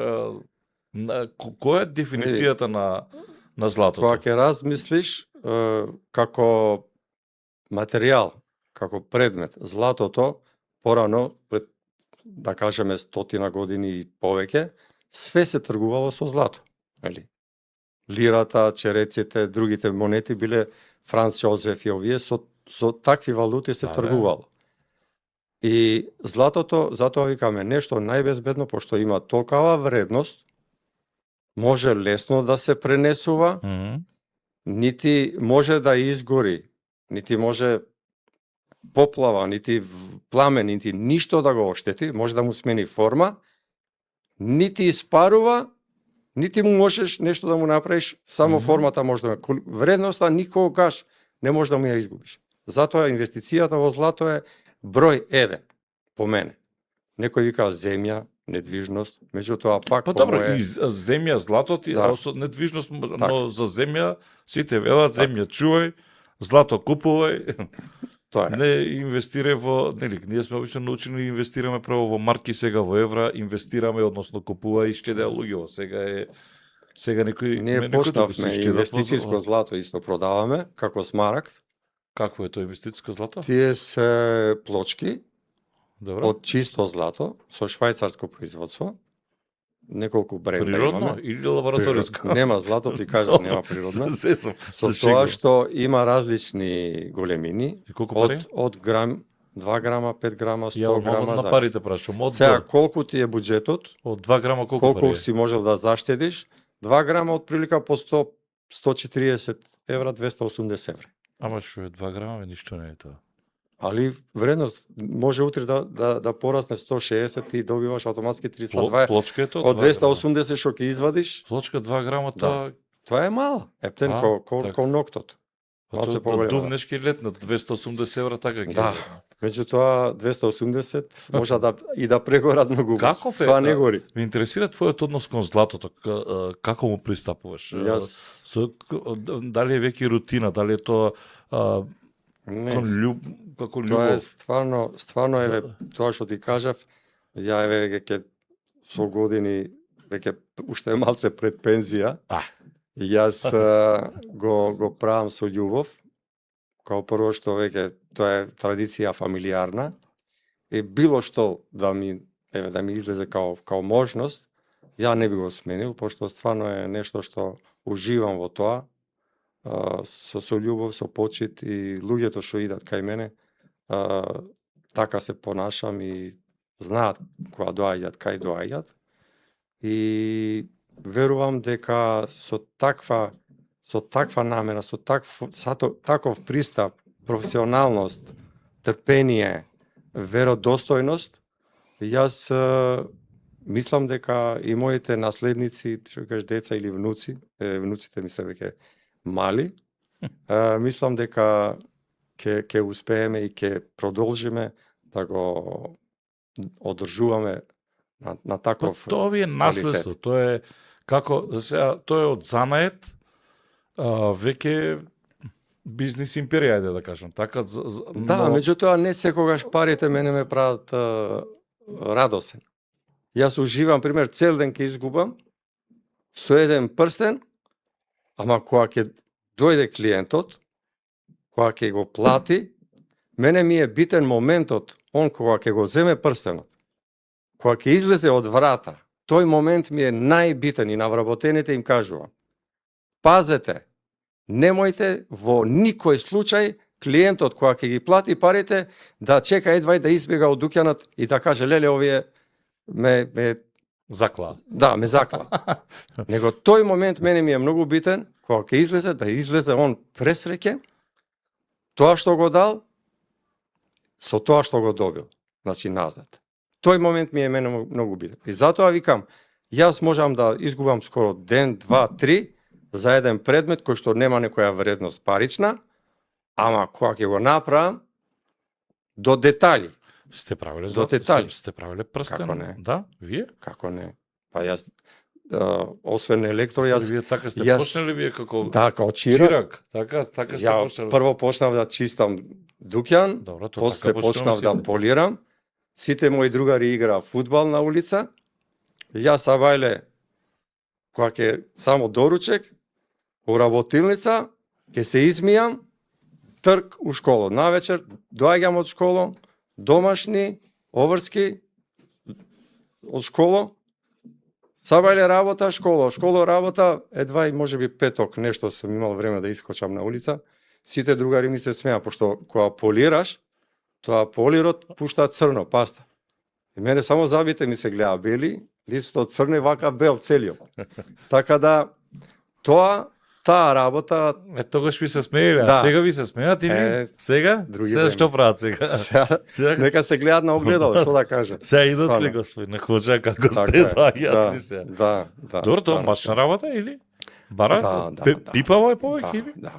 Која е дефиницијата на златото? Кога ќе размислиш како материјал, како предмет, златото порано пред да кажеме 100 години и повеќе, све се тргувало со злато, нели? Лирата, череците, другите монети биле Франц Јозеф и овие со такви валути се тргувало. И златото, затоа викаме, нешто најбезбедно, пошто има толкава вредност, може лесно да се пренесува, нити може да изгори, нити може поплава, нити пламен, нити ништо да го оштети, може да му смени форма, нити испарува, Нити му можеш нешто да му направиш, само формата може да вредноста никогаш не може да му ја изгубиш. Затоа инвестицијата во злато е број 1 по мене. Некој вика земја, недвижност, меѓутоа пак Па по добро, мое... и земја, злато ти, Да. со недвижност, но Така. за земја сите велат земја чувај, злато купувај. Тоа е. Не инвестирај во, нели, ние сме обично научени да инвестираме прво во марки, сега во евра, инвестираме, односно купува и штеде луѓето. Сега некои Ние некои други се почнавме штедат инвестициско злато исто продаваме, како смарагд. Какво е тоа инвестициско злато? Тие се плочки Добро. од чисто злато со швајцарско производство. Неколку бренда Природно имаме. или лабораториско? Нема злато, ти кажам, нема природно. Се сум. Со се тоа шегувам. што има различни големини, И колку пари? од грам, 2 грама, 5 грама, 100 Ја грама. на парите прашам, од Сега, до. колку ти е буџетот, Од 2 грама колку колку пари? си можел да заштедиш, 2 грама од прилика по 100, 140 евра, 280 евра. Ама што е 2 грама, ништо не е тоа. Али вредност може утре да порасне 160 и добиваш автоматски 320. Плочка е тоа? Од 2 грама. 280 што ќе извадиш, Плочка 2 грама, Да. тоа... тоа е мало. Ептен А, ко така. ноктот. Малце поголема, да. Дувнеш ке летнат 280 евра, така ги. Да. Меѓутоа 280 може да прегорат многу. Каков е? Тоа не гори. Ме интересира твојот однос кон златото, како му пристапуваш? Јас Дали е веќе рутина, дали е тоа не, кон како тоа е љубов? стварно еве тоа што ти кажав, ја еве ќе со години веќе уште малце пред пензија. А. Јас го правам со љубов. Као прво што веќе тоа е традиција фамилиарна. И било што да ми излезе као можност, ја не би го сменил, пошто стварно е нешто што уживам во тоа. Со љубов, со почит и луѓето што идат кај мене, така се понашам и знаат кога доаѓаат, кај доаѓаат. И верувам дека со таква намера, со таков пристап, професионалност, трпение, веродостојност, јас мислам дека и моите наследници, што кажеш деца или внуци, внуците ми се веќе мали, мислам дека ќе успееме и ќе продолжиме да го одржуваме на таков Тоа ви е наследство, тоа е како сега тоа е од занает, веќе бизнис империја, ајде да кажам, така Да, меѓутоа не секогаш парите мене ме прават радосен. Јас уживам, пример, цел ден ќе изгубам со еден прстен, ама кога ќе дојде клиентот, кога ќе го плати, мене ми е битен моментот, он кога ќе го земе прстенот, кога ќе излезе од врата, тој момент ми е најбитен и на вработените им кажувам. Пазете, немојте во никој случај клиентот кога ќе ги плати парите да чека едвај да избега од дуќанот и да каже леле овие ме закла. Да, ме закла. Него тој момент мене ми е многу битен, кога ќе излезе, да излезе он пресреќен, тоа што го дал, со тоа што го добил, значи назад. Тој момент ми е мене многу битен. И затоа викам, јас можам да изгубам скоро ден, два, три, за еден предмет кој што нема некоја вредност парична, ама кога ќе го направам, до детали. Сте правиле До детали. Сте правиле прстен? Како не? Да, вие? Како не? Па јас, освен електро, јас... Вие така сте јас- почнали вие како Да, као чирак. Така сте Ја почнали. прво почнав да чистам дуќан, Добро, тоа после така почнав да сите. полирам. Сите мои другари играа фудбал на улица. Јас абајле, кога ќе само доручек, у работилница, ќе се измијам, трк у школо. Навечер доаѓам од школо, домашни, оврски, од школо, сабајле работа, школо работа, едва и можеби петок нешто сум имал време да искочам на улица. Сите другари ми се смеа, пошто кога полираш, тоа полирот пушта црно, паста. И мене само забите ми се гледа бели, листот црне вака бел целиот. Така да, тоа таа работа Тогаш ви се смееле, а Да. сега ви се смеат или? Сега? други Сега време. што прават сега? Сега, нека се гледат на огледало, што да кажам. сега идат ли, Стварно. господи, на ходжа како Така сте, е. доаѓаат ли се? Да, да. Добро, тоа стварно. мачна работа или? Бара? Да. Пипаво е повеќе или? Да.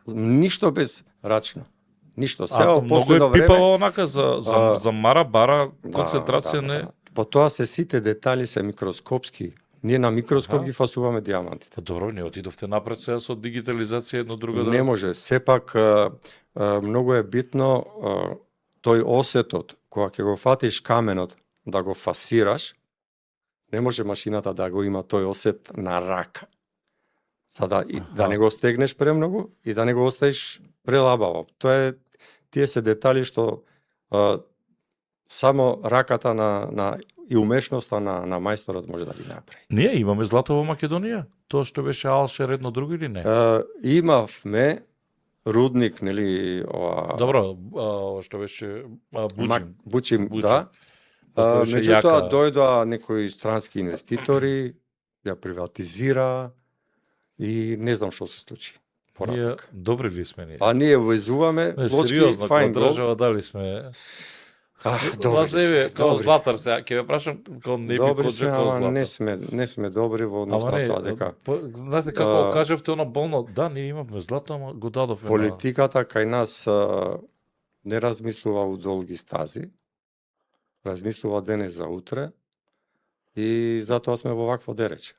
Ништо без рачно. Ништо. Се Ако во многу е последно време пипаво онака за А, за мара бара концентрација не. Потоа се сите детали се микроскопски. Ние на микроскоп Аха. ги фасуваме диамантите. Па добро, не отидовте напред сега со дигитализација едно друго да. Не може. Сепак многу е битно тој осетот, кога ќе го фатиш каменот да го фасираш, не може машината да го има тој осет на рака. За да не го стегнеш премногу и да не го оставиш прелабаво. Тоа е тие се детали што само раката и умешноста на мајсторот може да ги направи. Ние имаме злато во Македонија. Тоа што беше Алшер едно друго или не? Имавме рудник, нели, ова Добро, што беше Буџин. Бучим, Бучим. да. Тоа беше Меѓутоа јака. дојдоа некои странски инвеститори, ја приватизира и не знам што се случи Ние поратак. добри ли сме ние? А ние везуваме Не, плочки сериозно, како fine gold. држава дали сме. Добри Вас еве, сме, како добри. златар сега, ќе ве прашам, како не би Добри коджа сме, како ама златар. не сме добри во однос Ама на не, тоа дека знаете како кажавте оно болно, да, ние имавме злато, ама го дадовме на... политиката кај нас не размислува у долги стази, размислува денес за утре и затоа сме во вакво дерече.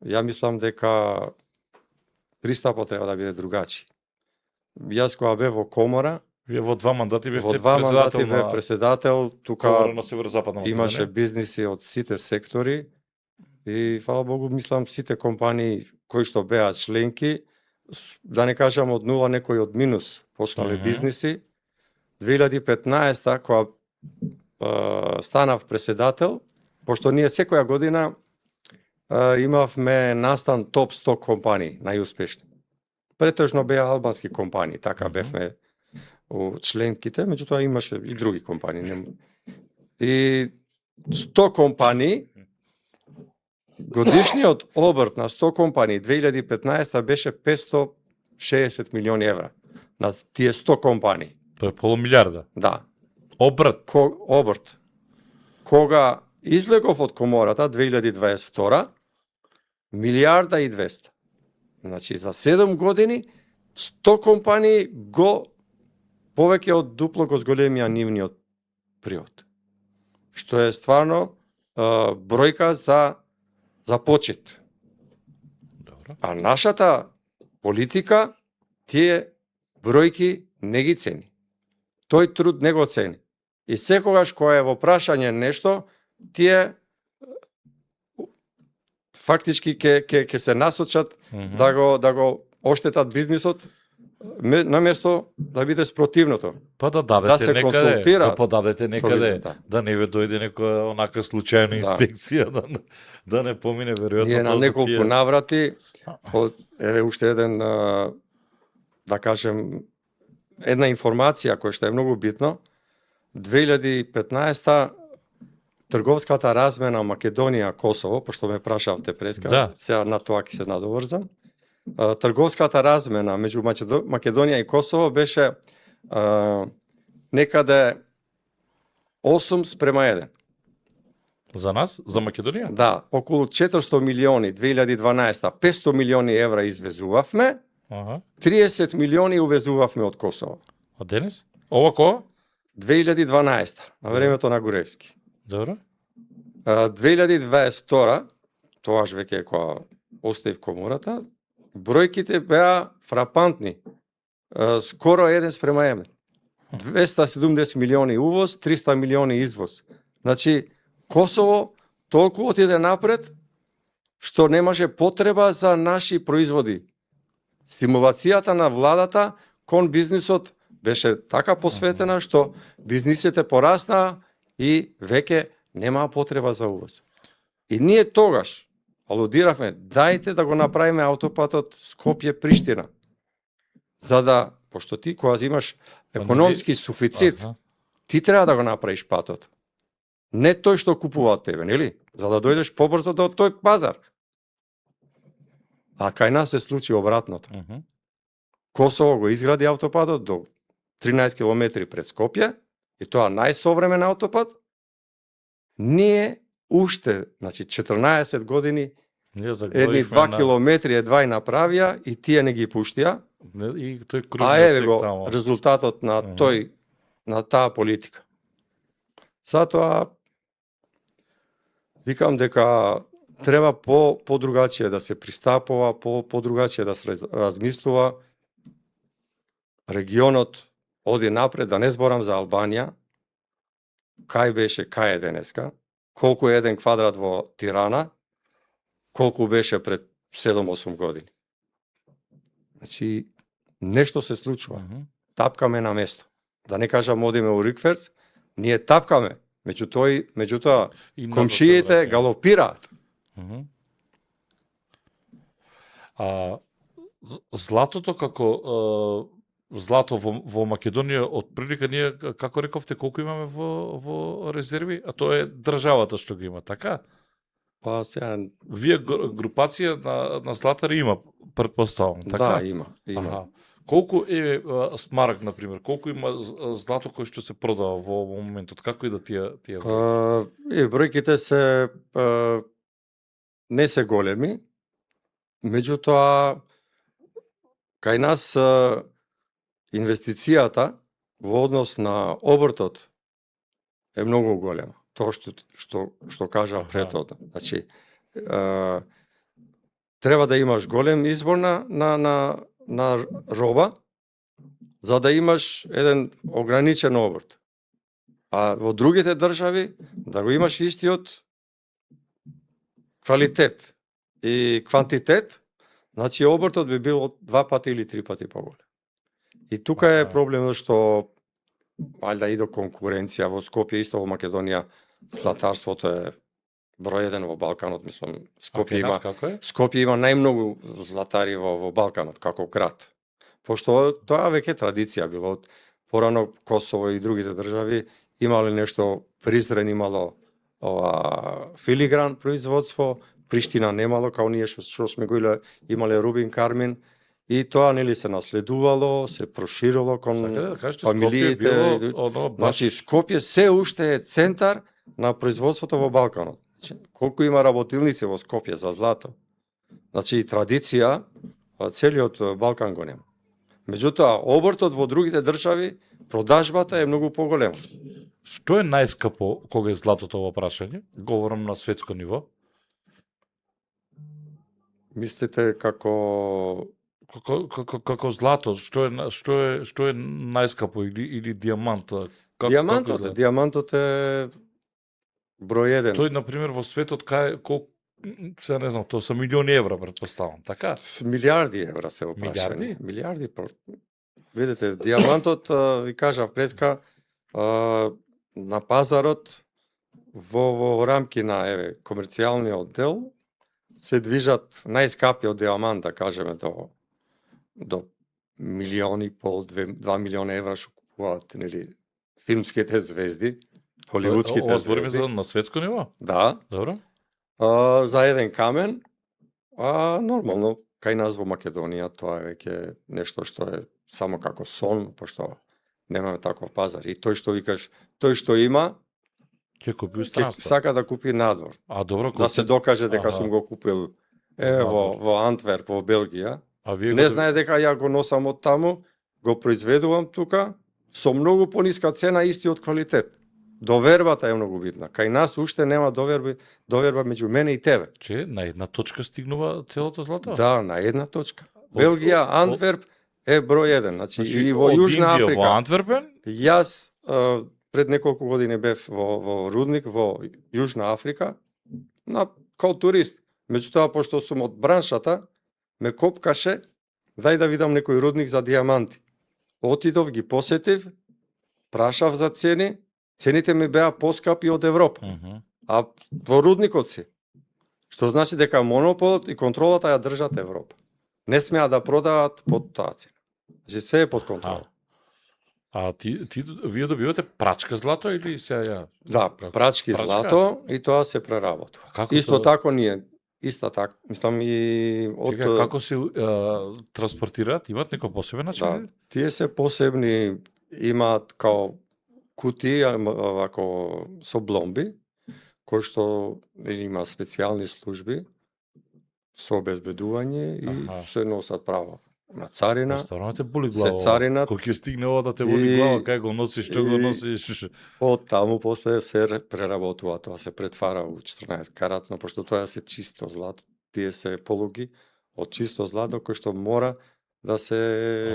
Ја мислам дека пристапот треба да биде другачи. Јас кога бев во комора, Вие во 2 мандати бевте во 2 мандати председател бев на председател, тука Комора на Северозападна имаше Македонија. бизниси од сите сектори и фала Богу мислам сите компании кои што беа членки, да не кажам од нула, некои од минус почнале Мгм. бизниси. 2015 кога станав председател, пошто ние секоја година имавме настан топ 100 компании најуспешни. Претежно беа албански компании, така Мгм. бевме у членките, меѓутоа имаше и други компании. И 100 компании, годишниот обрт на 100 компании 2015 беше 560 милиони евра на тие 100 компании. Тоа е полумилиарда. Да, Обрат. обрт. Кога излегов од комората 2022, милиарда и 200. Значи за 7 години 100 компании го повеќе од дупло го зголемија нивниот приход. Што е стварно бројка за почит. Добро. А нашата политика тие бројки не ги цени. Тој труд не го цени. И секогаш кога е во прашање нешто, тие фактички ќе се насочат Мгм. да го оштетат бизнисот наместо да биде спротивното. Па да дадете да се некаде, консултира да подадете некаде, бизнисот, да не ве дојде некоја онака случајна инспекција, да не помине веројатно. Ние на тоа за неколку тие. наврати, еве уште еден, да кажем, една информација која што е многу битно, 2015 трговската размена Македонија-Косово, пошто ме прашавте преска, Да. сега на тоа ќе се надоврзам. Трговската размена меѓу Македонија и Косово беше некаде 8:1. За нас, за Македонија? Да, околу 400 милиони 2012, 500 милиони евра извезувавме, Аха. 30 милиони увезувавме од Косово. А денес? Ова кога? 2012, на времето на Гуревски. Добро. 2022, тоаш веќе кога оставив комората, бројките беа фрапантни. Скоро 1:1. 270 милиони увоз, 300 милиони извоз. Значи, Косово толку отиде напред, што немаше потреба за наши производи. Стимулацијата на владата кон бизнисот беше така посветена што бизнисите пораснаа и веќе немаа потреба за увоз. И ние тогаш алудиравме, дајте да го направиме аутопатот Скопје-Приштина. За да, пошто ти кога имаш економски суфицит, Аха. ти треба да го направиш патот. Не тој што купува од тебе, нели? За да дојдеш побрзо до тој пазар. А кај нас се случи обратното. Мгм. Косово го изгради автопатот до 13 километри пред Скопје, и тоа најсовремен автопат. Ние уште, значи 14 години, Ние едни 2 километри едва и направија и тие не ги пуштија. И тој А еве тек го таму. резултатот на Мгм. на таа политика. Затоа викам дека треба по-другачие да се пристапува, по-другачие да се размислува. Регионот оди напред, да не зборам за Албанија. Кај беше, кај е денеска? Колку е еден квадрат во Тирана? Колку беше пред 7-8 години? Значи, нешто се случува. Мгм. Тапкаме на место. Да не кажам одиме у Рикферц, ние тапкаме. Меѓутоа, И назад се комшиите враќаме. галопираат. Мгм. А златото како злато во Македонија од прилика ние како рековте колку имаме во резерви, а тоа е државата што ги има, така? Па сега, Вие групација на златари има, претпоставам, така? да, има. Аха. Колку е смараг, на пример, колку има злато кој што се продава во моментот, како идат тие Бројките се не се големи, меѓутоа кај нас инвестицијата во однос на обртот е многу голема. Тоа што кажа Аха. претходно. Значи, треба да имаш голем избор на роба, за да имаш еден ограничен обрт. А во другите држави да го имаш истиот квалитет и квантитет, значи обртот би бил 2 пати или 3 пати поголем. И тука е Аха. проблемот што валјда и до конкуренција во Скопје, исто во Македонија, златарството е број 1 во Балканот, мислам, Скопје има најмногу златари во Балканот како град. Пошто тоа веќе традиција било од порано Косово и другите држави имале нешто Призрен имало филигран производство, Приштина немало, као ние што сме го имале Рубин Кармин, и тоа нели се наследувало, се проширило кон фамилиите. Значи Скопје се уште е центар на производството во Балканот. Значи, колку има работилници во Скопје за злато. Значи традиција целиот Балкан го нема. Меѓутоа обртот во другите држави, продажбата е многу поголема. Што е најскапо кога е златото во прашање? Говорам на светско ниво. Мислите како злато, што е најскапо или диамант? Диамантот е број 1. Тој на пример во светот се не знам, тоа се милиони евра претпоставам, така? Милиарди евра се опрашани. Милиарди. Видете, диамантот ви кажав предка на пазарот во рамки на комерцијалниот дел се движат најскапиот диамант, да кажеме, до милиони, пол, 2 милиона евра што купуваат, нели, филмските звезди, холивудските звезди. Збориме за на светско ниво? Да. Добро. За еден камен, нормално, кај нас во Македонија тоа е веќе нешто што е само како сон, пошто немаме таков пазар. И тој што викаш, тој што има, ќе купи ќе сака да купи надвор. Добро, да се докаже дека сум го купил во Антверп, во Белгија. Не знае дека ја го носам од таму, го произведувам тука со многу пониска цена, истиот квалитет. Довербата е многу битна. Кај нас уште нема доверба меѓу мене и тебе. Че на една точка стигнува целото злато? Да, на една точка. Белгија, Антверп е број 1. Значи и во Јужна Африка. Во Антверпен? Јас пред неколку години бев во рудник во Јужна Африка као турист. Меѓутоа, пошто сум од браншата, ме копкаше дај да видам некој рудник за диаманти. Отидов, ги посетив, прашав за цени, цените ми беа поскапи од Европа. А во рудникот си. Што значи дека монополот и контролата ја држат Европа. Не смеа да продават под таа цена. Значи се е под контрола. Вие добивате прачка злато или се ја? Да, прачки злато и тоа се преработува. Исто така ние Иста така, мислам и од Чекај, како се транспортираат? Имаат некој посебен начин? да, тие се посебни, имаат као кутии вако со бломби, кои што има специјални служби со обезбедување и Аха. се носат право на царина. Стварно те боли се глава. царинат. Кога ќе стигне ова да те боли И- глава, кај го носиш, што го и- носиш? Од таму после се преработува, тоа се претвара у 14 каратно, пошто тоа се чисто злато. Тие се полуги од чисто злато кои што мора да се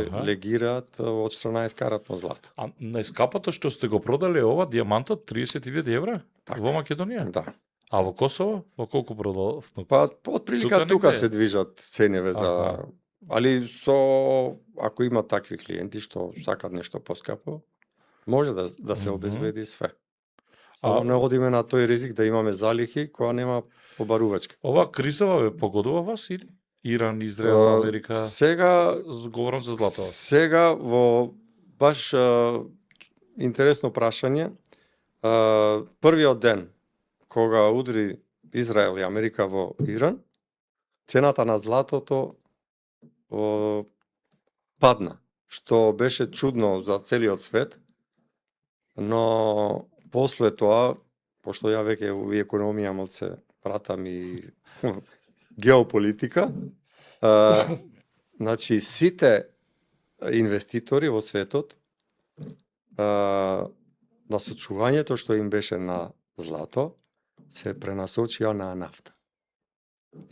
Аха. легираат од 14 каратно злато. А најскапото што сте го продале ова диамантот 30.000 евра Така. во Македонија? Да. А во Косово во колку продавте? Па отприлика тука негде? се движат ценеве за Аха. али со ако има такви клиенти што сакат нешто поскапо, може да се Мгм. обезбеди све. А- Само не одиме на тој ризик да имаме залихи која нема побарувачка. Ова кризава ве погодува вас или Иран, Израел, Америка? Сега Говорам за злато. Сега во баш интересно прашање, првиот ден кога удри Израел и Америка во Иран, цената на златото падна, што беше чудно за целиот свет, но после тоа, пошто ја веќе у економија малце пратам и геополитика, значи сите инвеститори во светот на сочувањето што им беше на злато се пренасочија на нафта.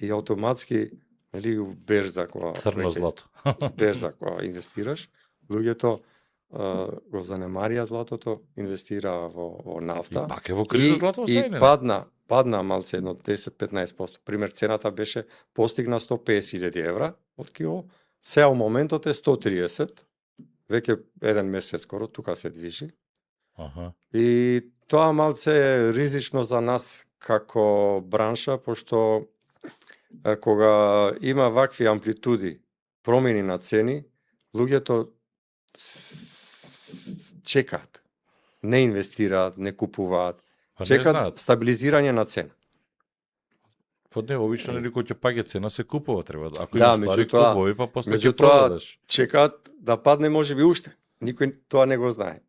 И автоматски, нели, берза кога Црно веќе- злато. берза кога инвестираш, луѓето го занемарија златото, инвестираа во И нафта. пак е во криза злато и сега. падна малце едно 10-15%. Пример, цената беше постигна 150.000 евра од кило, сега у моментот е 130, веќе еден месец скоро, тука се движи. Аха. И тоа малце е ризично за нас како бранша, пошто кога има вакви амплитуди, промени на цени, луѓето чекаат, не инвестираат, не купуваат, Па не чекаат знаат. стабилизирање на цена. Па не, обично нели кој ќе паѓа цена се купува, треба да. Ако Да, имаш пари меѓутоа- купувај, па после ќе Меѓутоа, продадеш. чекаат да падне можеби уште. Никој тоа не го знае.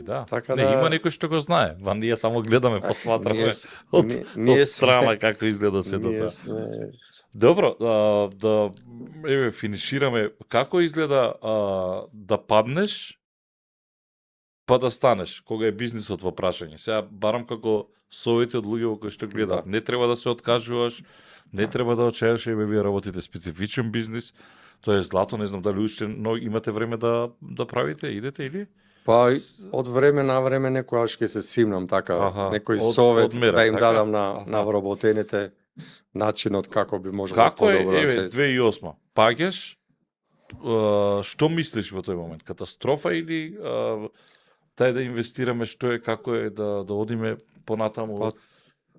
Да. Така не, да- има некој што го знае. Ва ние само гледаме, посматраме Ние од, ние од страна како изгледа се ние тоа. сме Добро, да еве финишираме. Како изгледа да паднеш па да станеш кога е бизнисот во прашање? Сега барам како совети од луѓе кои што гледаат. Да. Не треба да се откажуваш, не треба да очаеш, еве вие работите специфичен бизнис. Тоа е злато, не знам дали уште но имате време да правите, идете или? па и од време на време некогаш ќе се симнам така, Аха, некој од- совет одмера, да им така? дадам на Аха. вработените начинот како би можело Како е, подобро да еве, се 2008 паѓаш, што мислиш во тој момент? Катастрофа или дај да инвестираме, што е, како е, да одиме понатаму? Па,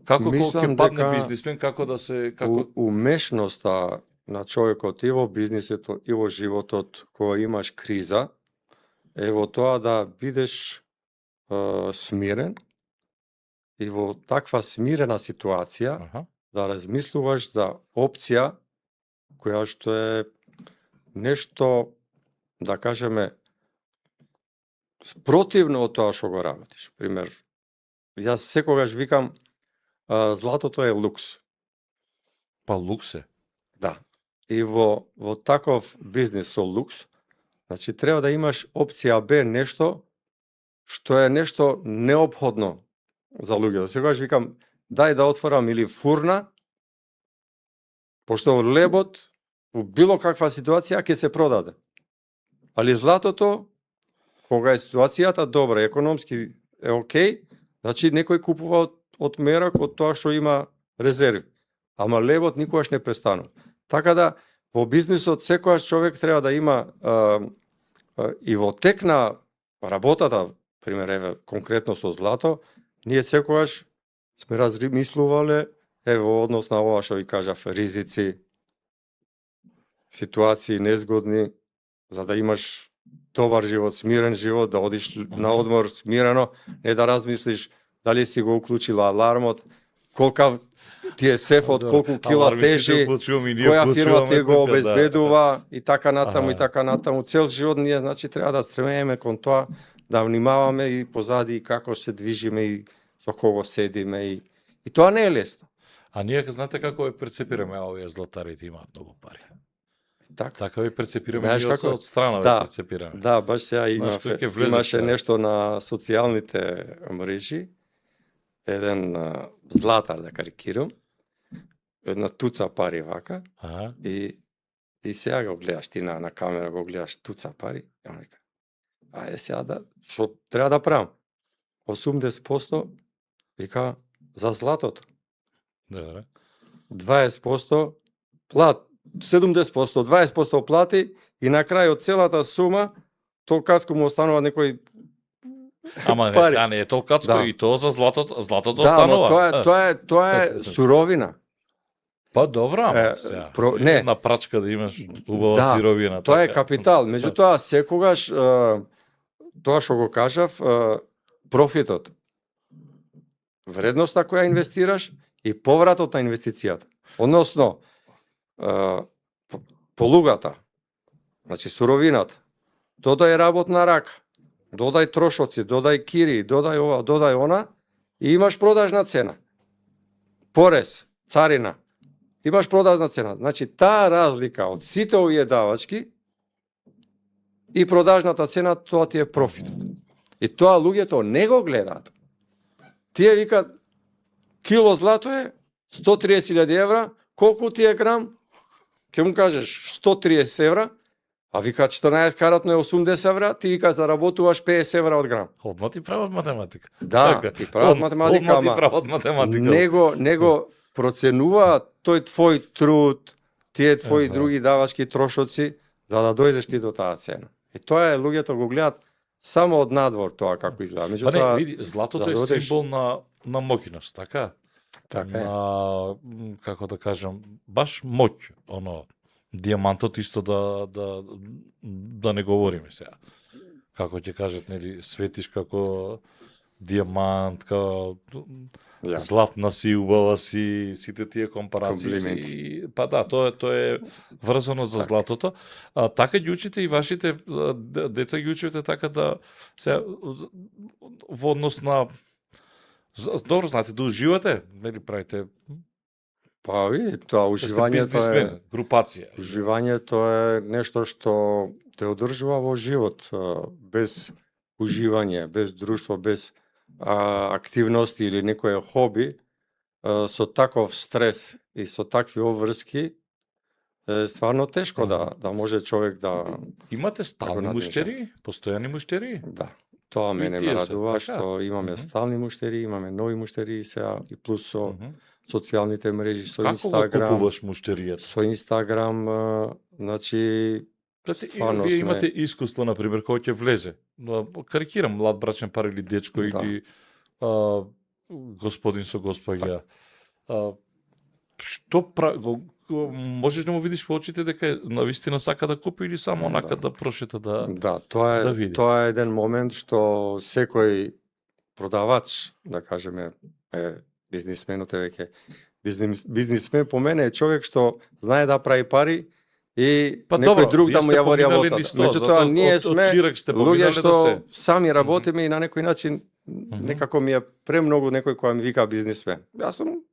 Како ќе мислам падне дека бизнисмен, како да се... Како... Умешноста на човекот и во бизнисот и во животот кога имаш криза е во тоа да бидеш смирен и во таква смирена ситуација Аха. да размислуваш за опција која што е нешто, да кажеме, спротивно од тоа што го работиш. Пример, јас секогаш викам, златото е лукс. Па луксе. Да. И во таков бизнис со лукс, значи треба да имаш опција Б, нешто што е нешто неопходно за луѓето. Секогаш викам, дај да отворам или фурна, пошто лебот во било каква ситуација ќе се продаде. Али златото, кога е ситуацијата добра, економски е окей, значи некој купува од мерак од тоа што има резерви. Ама лебот никогаш не престанува. Така да, во бизнисот секојаш човек треба да има и во тек на работата, пример, еве, конкретно со злато, ние секојаш сме размислувале, еве, во однос на ова што ви кажав, ризици, ситуации незгодни, за да имаш добар живот, смирен живот, да одиш на одмор смирено, не да размислиш дали си го уклучила алармот, колка тие сефот Да. колку кила Ама, мислите, тежи, вклучуваме и ние која фирма вклучуваме ти го тука, да. обезбедува и така натаму Аха. и така натаму. Цел живот ние значи треба да стремеме кон тоа да внимаваме и позади и како се движиме и со кого седиме и тоа не е лесно. А ние знаете како ја перцепираме, овие златарите имаат многу пари. Така. Така ја перцепираме Знаеш ние како? од страна Да. ја перцепираме. Да, баш сега Знаеш, тој ќе влезе имаше сега. нешто на социјалните мрежи, еден златар, да карикирам, една туца пари вака, Аха. и сега го гледаш ти на камера, го гледаш туца пари, ја вика, ајде сега да, што треба да правам? 80% вика за златото, Добре. 20% плат, 70%, 20% плати и на крај од целата сума толкаско му останува некој. Ама не, Пари. сега не е толкацко Да. и тоа за златото Да, останува. но тоа е суровина. Па добро, ама Е, сега. не. Една прачка да имаш убава Да, сировина. Тоа е така. капитал. Меѓутоа, секогаш, тоа што го кажав, профитот, вредноста која инвестираш и повратот на инвестицијата. Односно, полугата, значи суровината, додај работна рака, додај трошоци, додај кири, додај ова, додај она, и имаш продажна цена. Порез, царина, имаш продажна цена. Значи, таа разлика од сите овие давачки и продажната цена, тоа ти е профитот. И тоа луѓето не го гледаат. Тие викаат, кило злато е 130.000 евра, колку ти е грам? Ке му кажеш 130 евра, а вика 14 каратно е 80 евра, ти вика заработуваш 50 евра од грам. Одма ти прават математика. Да, Така. ти прават математика, Одма ти ама прават математика. него проценуваат тој твој труд, тие твои Аха. други давачки трошоци, за да дојдеш ти до таа цена. И тоа е, луѓето го гледаат само од надвор тоа како изгледа. Па не, Меѓутоа, види, златото да е додеш- символ на моќност, така? така е. На, како да кажам, баш моќ, оно, дијамантот исто да не говориме сега. Како ќе кажат, нели, светиш како дијамант, како Ја. златна си, убава си, сите тие компарации Комплименти. си, па да, тоа е врзано за златото. Така ги учите и вашите деца ги учите така да се во однос на добро знаете да уживате, нели правите Па види, тоа да сте уживањето бизнисмен, е групација. уживањето е нешто што те одржува во живот. Без уживање, без друштво, без активности или некое хоби, со таков стрес и со такви обврски, е стварно тешко да може човек да Имате стални надежа. муштери, постојани муштери? да. Тоа И мене тие ме се, радува така? што имаме Мгм. стални муштери, имаме нови муштери сега и плюс со Мгм. социјалните мрежи, со Како го Инстаграм, купуваш муштеријата? со Инстаграм, значи Значи, стварно вие сме- имате искуство, например, кој ќе влезе. Карикирам, млад брачен пар или дечко Да. или господин со госпоѓа. Што можеш да му видиш во очите дека навистина сака да купи или само онака да прошета да... Да, тоа да е види. тоа е еден момент што секој продавач, да кажеме, бизнисменот е веќе бизнисмен по мене е човек што знае да прави пари и Па некој добро, друг вие да му сте ја вори поминале работата. низ тоа, Меѓутоа затоа ние од сме чирак сте луѓе поминале што да се. сами работиме и на некој начин некако ми е премногу некој кој ми вика бизнисмен. Јас сум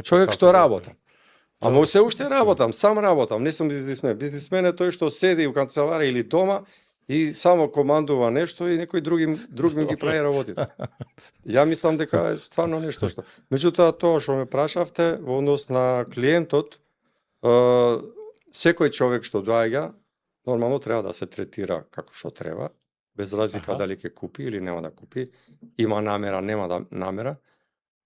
човек што работам. Ама се уште работам, сам работам, не сум бизнисмен. Бизнисмен е тој што седи у канцеларија или дома и само командува нешто и некој друг ми ги прави работите. Ја мислам дека е стварно нешто што. Меѓутоа тоа што ме прашавте во однос на клиентот, секој човек што доаѓа нормално треба да се третира како што треба, без разлика Аха. дали ќе купи или нема да купи, има намера, нема да намера.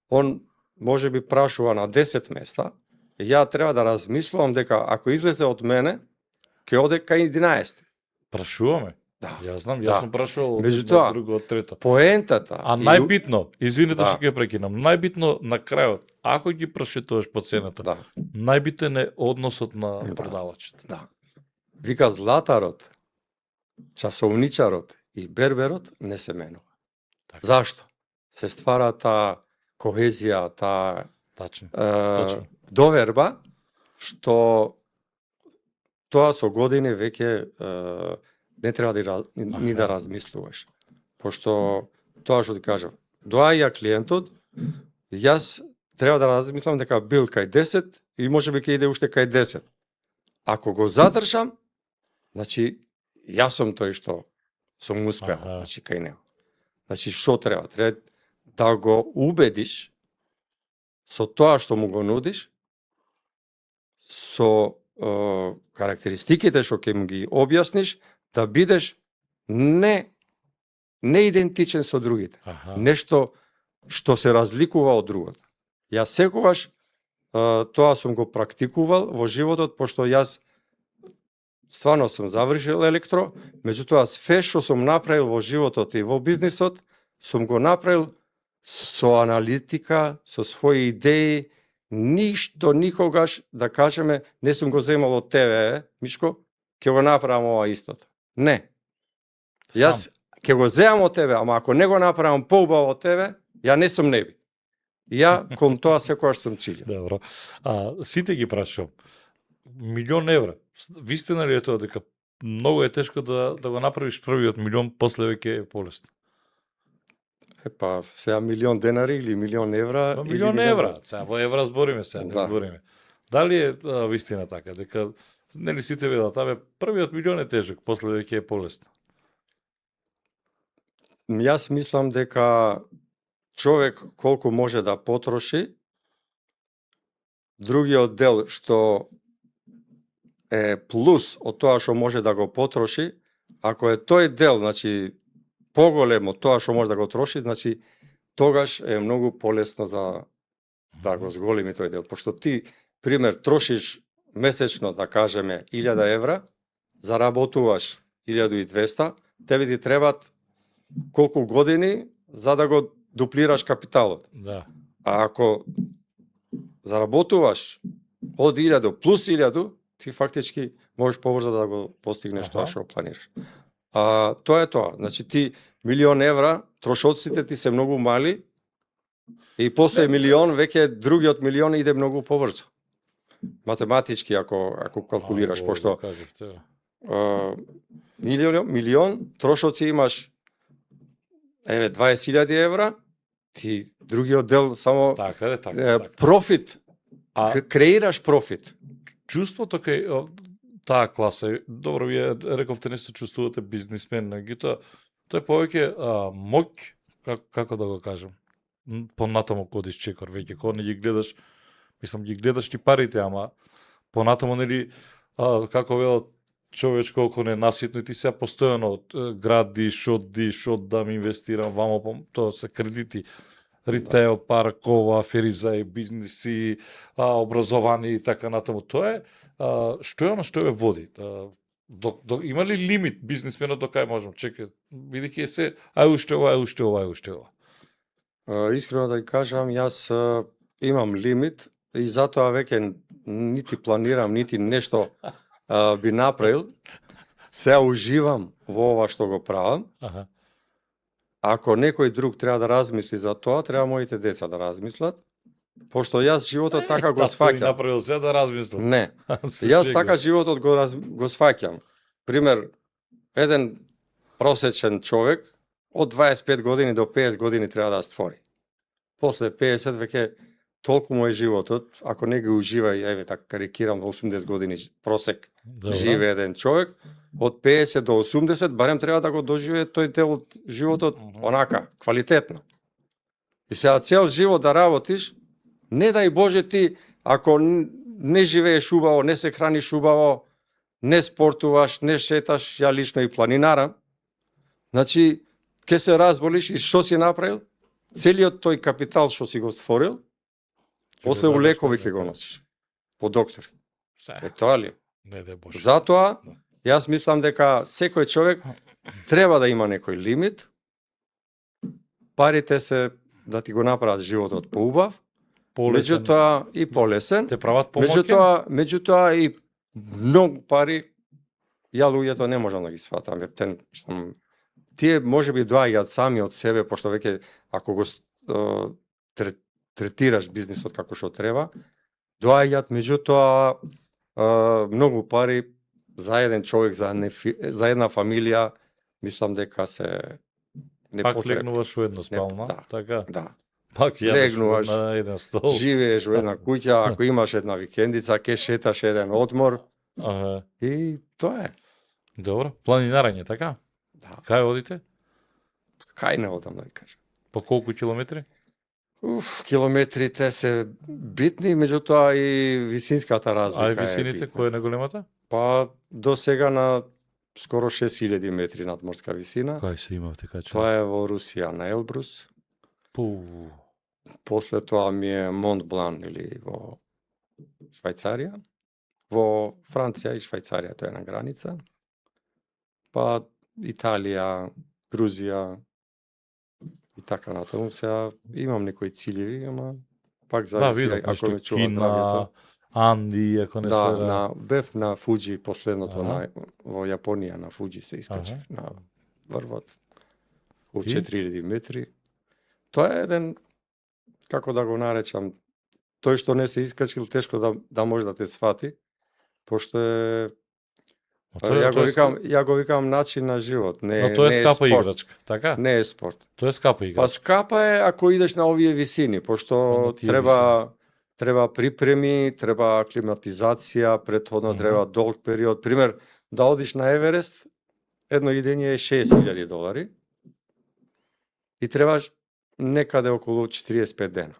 Он може би прашува на 10 места, и ја треба да размислувам дека ако излезе од мене, ќе оде кај 11. Прашуваме. Да. Јас знам, Да. јас сум прашувал од Меѓутоа, друго, од трето. Поентата А и најбитно, извинете Да. што ќе прекинам, најбитно на крајот, ако ги прошетуваш по цената, да, најбитен е односот на Да. продавачот. да. Вика златарот, часовничарот и берберот не се менува. Така. Зашто? Се ствара таа кохезија, таа Тачно. доверба што тоа со години веќе не треба ни да размислуваш. Пошто тоа што ти кажав, доаѓа клиентот, јас треба да размислам дека бил кај 10 и можеби ќе иде уште кај 10. Ако го задржам, значи јас сум тој што сум успеал, значи кај него. Значи што треба? Треба да го убедиш со тоа што му го нудиш, со карактеристиките што ќе му ги објасниш, да бидеш не идентичен со другите. Нешто што се разликува од другото. Јас секогаш тоа сум го практикувал во животот, пошто јас стварно сум завршил електро, меѓутоа све што сум направил во животот и во бизнисот, сум го направил со аналитика, со своји идеи, ништо никогаш, да кажеме, не сум го земал од тебе, Мишко, ќе го направам ова истото. Не. Јас ќе го земам од тебе, ама ако не го направам поубаво од тебе, ја не сум неби. Ја кон тоа секогаш сум цилен. Добро. Сите ги прашувам. 1.000.000 евра. Вистина ли е тоа дека многу е тешко да го направиш првиот 1.000.000, после веќе е полесно? Епа, сега 1.000.000 денари или 1.000.000 евра? 1.000.000 евра. Сега во евра збориме сега, не збориме. Дали е вистина така, дека нели сите велат, првиот 1.000.000 е тежок, после веќе е полесно? Јас мислам дека човек колку може да потроши, другиот дел што е плюс од тоа што може да го потроши, ако е тој дел, значи поголем од тоа што може да го троши, значи тогаш е многу полесно за да го зголеми тој дел. Пошто ти, пример, трошиш месечно, да кажеме, 1.000 евра, заработуваш 1.200, тебе ти требат колку години за да го дуплираш капиталот. Да. А ако заработуваш од 1.000 плюс 1.000, ти фактички можеш побрзо да го постигнеш тоа што планираш. Тоа е тоа. Значи ти 1.000.000 евра, трошоците ти се многу мали и после 1.000.000 веќе другиот 1.000.000 иде многу побрзо. Математички ако калкулираш, пошто 1.000.000 трошоци имаш 20.000 евра, ти другиот дел само профит, креираш профит. Чувството кај таа класа, добро вие рековте не се чувствувате бизнисмен, тоа е повеќе моќ, како да го кажам, понатаму кодиш чекор, веќе кога не ги гледаш, мислам ги гледаш ти парите, ама понатаму нели како велат човеч колку не наситно, ти сега постојано градиш, оддам, инвестирам, вамо, тоа се кредити, ритейл, паркова, феризаи, бизниси, образовани и така натаму. Тоа е што е оно што ве води? Има ли лимит бизнисменот до кај можам? Чекај, бидејќи е се уште ова. Искрено да ги кажам, јас имам лимит и затоа веќе нити планирам, нити нешто би направил. Се уживам во ова што го правам. Ако некој друг треба да размисли за тоа, треба моите деца да размислат, пошто јас животот така го сваќам. Направил се да размислам. Не. Јас така животот го сваќам. Пример, еден просечен човек од 25 години до 50 години треба да створи. После 50 веќе толку му е животот, ако не ги ужива и еве така карикирам 80 години просек живе еден човек, од 50 до 80 барем треба да го доживее тој дел од животот онака, квалитетно. И сега цел живот да работиш, не дај Боже ти, ако не живееш убаво, не се храниш убаво, не спортуваш, не шеташ, ја лично и планинарам, значи, ке се разболиш и што си направил? Целиот тој капитал што си го створил, после у лекови ќе го носиш, по доктори. Е тоа ли? Не дај Боже. Затоа, јас мислам дека секој човек треба да има некој лимит, парите се да ти го направат животот поубав, меѓутоа и полесен, те прават помоќен, меѓутоа и многу пари, ја луѓето не можам да ги сватам. Тие можеби доаѓаат сами од себе, пошто веќе ако го третираш бизнисот како што треба, доаѓаат меѓутоа многу пари за еден човек, за една фамилија, мислам дека се Пак непотребни. легнуваш во една спална, да. така? Да. Пак јадеш Легнуваш, на еден стол. Живееш во една куќа, ако имаш една викендица, ке шеташ еден одмор Ага. и тоа е. Добро. Планинарење, така? Да. Кај одите? Кај не одам да ви кажам. По колку километри? Километрите се битни, меѓутоа и висинската разлика А и е висините, битна. која е најголемата? Па до сега на скоро 6000 метри надморска висина. Кај се имавте качено? Тоа е во Русија на Елбрус. Пу. После тоа ми е Монт Блан или во Швајцарија. Во Франција и Швајцарија, тоа е на граница. Па Италија, Грузија и така натаму. Сега имам некои ciljevi, ама пак Да, зависи видов, ако нешто ме чува Кина, здравјето. Анди, ако не Да, се... бев на Фуджи последното Аха. во Јапонија на Фуджи се искачив Аха. на врвот од И? 4000 метри. Тоа е еден, како да го наречам, тој што не се искачил тешко да може да те свати, пошто е ја го викам начин на живот, не Но тоа не е скапа спорт. играчка, така? Не е спорт. Тоа е скапа Па играчка. скапа е ако идеш на овие висини, пошто На тие треба припреми, треба аклиматизација, претходно Мгм. треба долг период. Пример, да одиш на Еверест, едно идење е $6000 и требаш некаде околу 45 дена.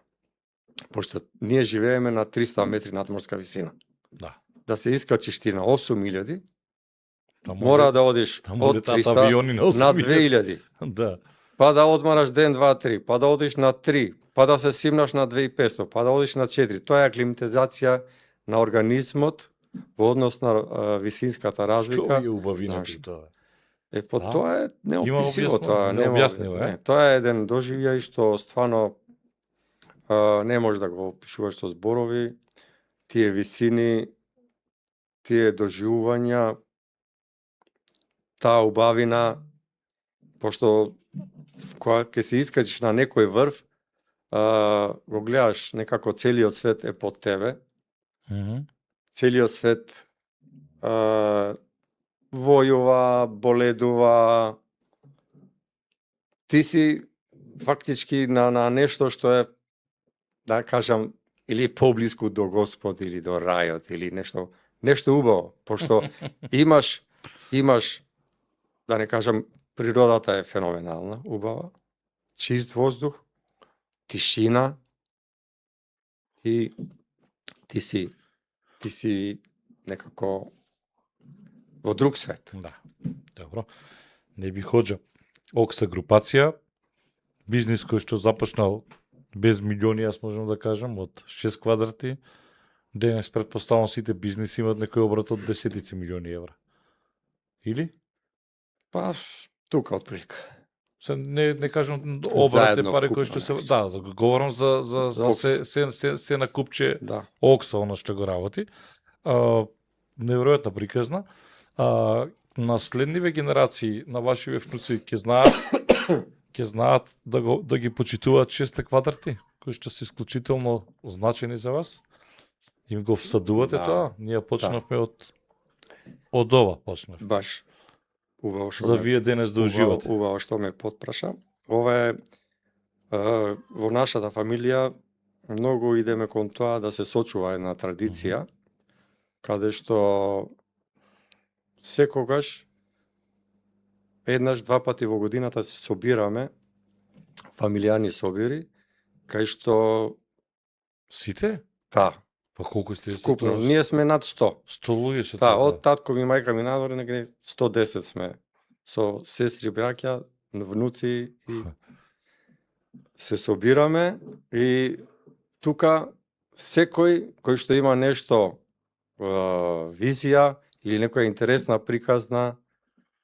Пошто ние живееме на 300 метри надморска висина. Да. Да се искачиш ти на 8000, Таму мора да одиш таму од летаат 300 авиони на на 8000. 2000. Да. Па да одмараш ден, два, три, па да одиш на 3, па да се симнаш на 2500, па да одиш на 4. Тоа е аклиматизација на организмот во однос на висинската Што разлика. ви е убавината Знаеш. и тоа? По Да. тоа е неописиво објаснено, тоа, необјаснимо е. не, тоа е еден доживјај што стварно не може да го опишуваш со зборови. Тие висини, тие доживувања, таа убавина, пошто кога ќе се искачиш на некој врв, го гледаш некако целиот свет е под тебе, Мгм. целиот свет војува, боледува, ти си фактички на нешто што е, да кажам, или поблиску до Господ, или до рајот, или нешто убаво, пошто имаш, да не кажам, природата е феноменална, убава, чист воздух, тишина и ти си некако во друг свет. Да. Добро. Не би ходжа. Окса групација, бизнис кој што започнал без милиони, јас можам да кажам, од 6 квадрати. Денес претпоставам сите бизниси имаат некој обрат од десетици милиони евра. Или? Па, тука отприлика. Се не кажам обрат е Заедно пари вкупно, кои што се значи. да, говорам за Окса. се на купче Да. Окса, оно што го работи. Неверојатна приказна. Наследниве генерации на вашиве внуци ќе знаат да ги почитуваат 6 квадрати, кои што се исклучително значени за вас. Им го всадувате Да. тоа. Ние почнавме од ова почнав. Баш убаво што За ме- вие денес да уживате. Убаво што ме потпраша. Ова е во нашата фамилија многу идеме кон тоа да се сочува една традиција каде што секогаш еднаш, два пати во годината се собираме фамилијани собири кај што Сите? да, Па колку сте? вкупно ние сме над 100. 100 луѓе се Да, тоа. од татко ми, мајка ми надоре, негде 110 сме. Со сестри, браќа, внуци и се собираме и тука секој кој што има нешто визија или некоја интересна приказна,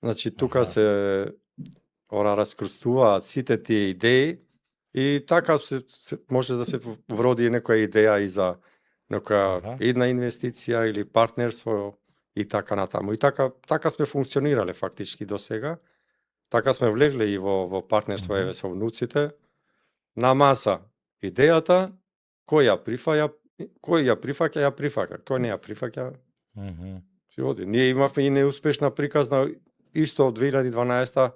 значи тука Аха. се раскрстуваат сите тие идеи и така може да се вроди некоја идеја и за некоја Аха. една инвестиција или партнерство и така натаму. И така сме функционирале фактички до сега. Така сме влегле и во партнерство Мгм. еве со внуците. На маса идејата Кој ја прифаќа, ја прифаќа. Кој не ја прифаќа, Мгм. си оди. Ние имавме и неуспешна приказна, исто од 2012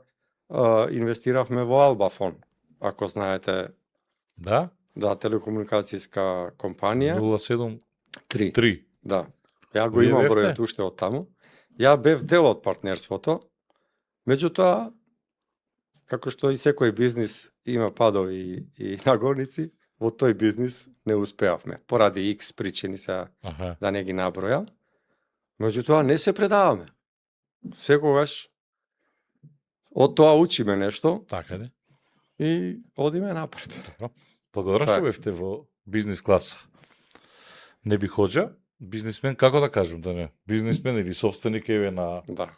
инвестиравме во Албафон, ако знаете, Да? да, телекомуникацијска компанија. 07 3. 3. Да. Ја го Вие имам бевте? бројот уште од таму. Ја бев дел од партнерството. Меѓутоа, како што и секој бизнис има падови и нагорници, во тој бизнис не успеавме. Поради X причини сега Аха. да не ги набројам. Меѓутоа не се предаваме. Секогаш од тоа учиме нешто Така де. и одиме напред. Добро. Благодарам што Така. бевте во бизнис класа. Не би ходжа, бизнисмен, како да кажем, да не, бизнисмен или собственик еве на Да.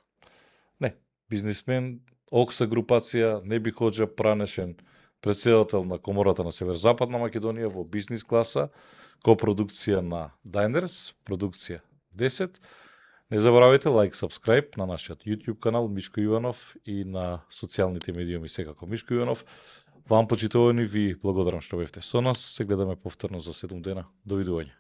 не, бизнисмен, Окса групација, не би ходжа Пранешен, председател на Комората на Северозападна Македонија во бизнис класа, копродукција на Diners, продукција 10. Не заборавајте лайк, subscribe на нашиот YouTube канал Мишко Иванов и на социјалните медиуми секако Мишко Иванов. Вам почитувани ви благодарам што бевте со нас. Се гледаме повторно за 7 дена. Довидување.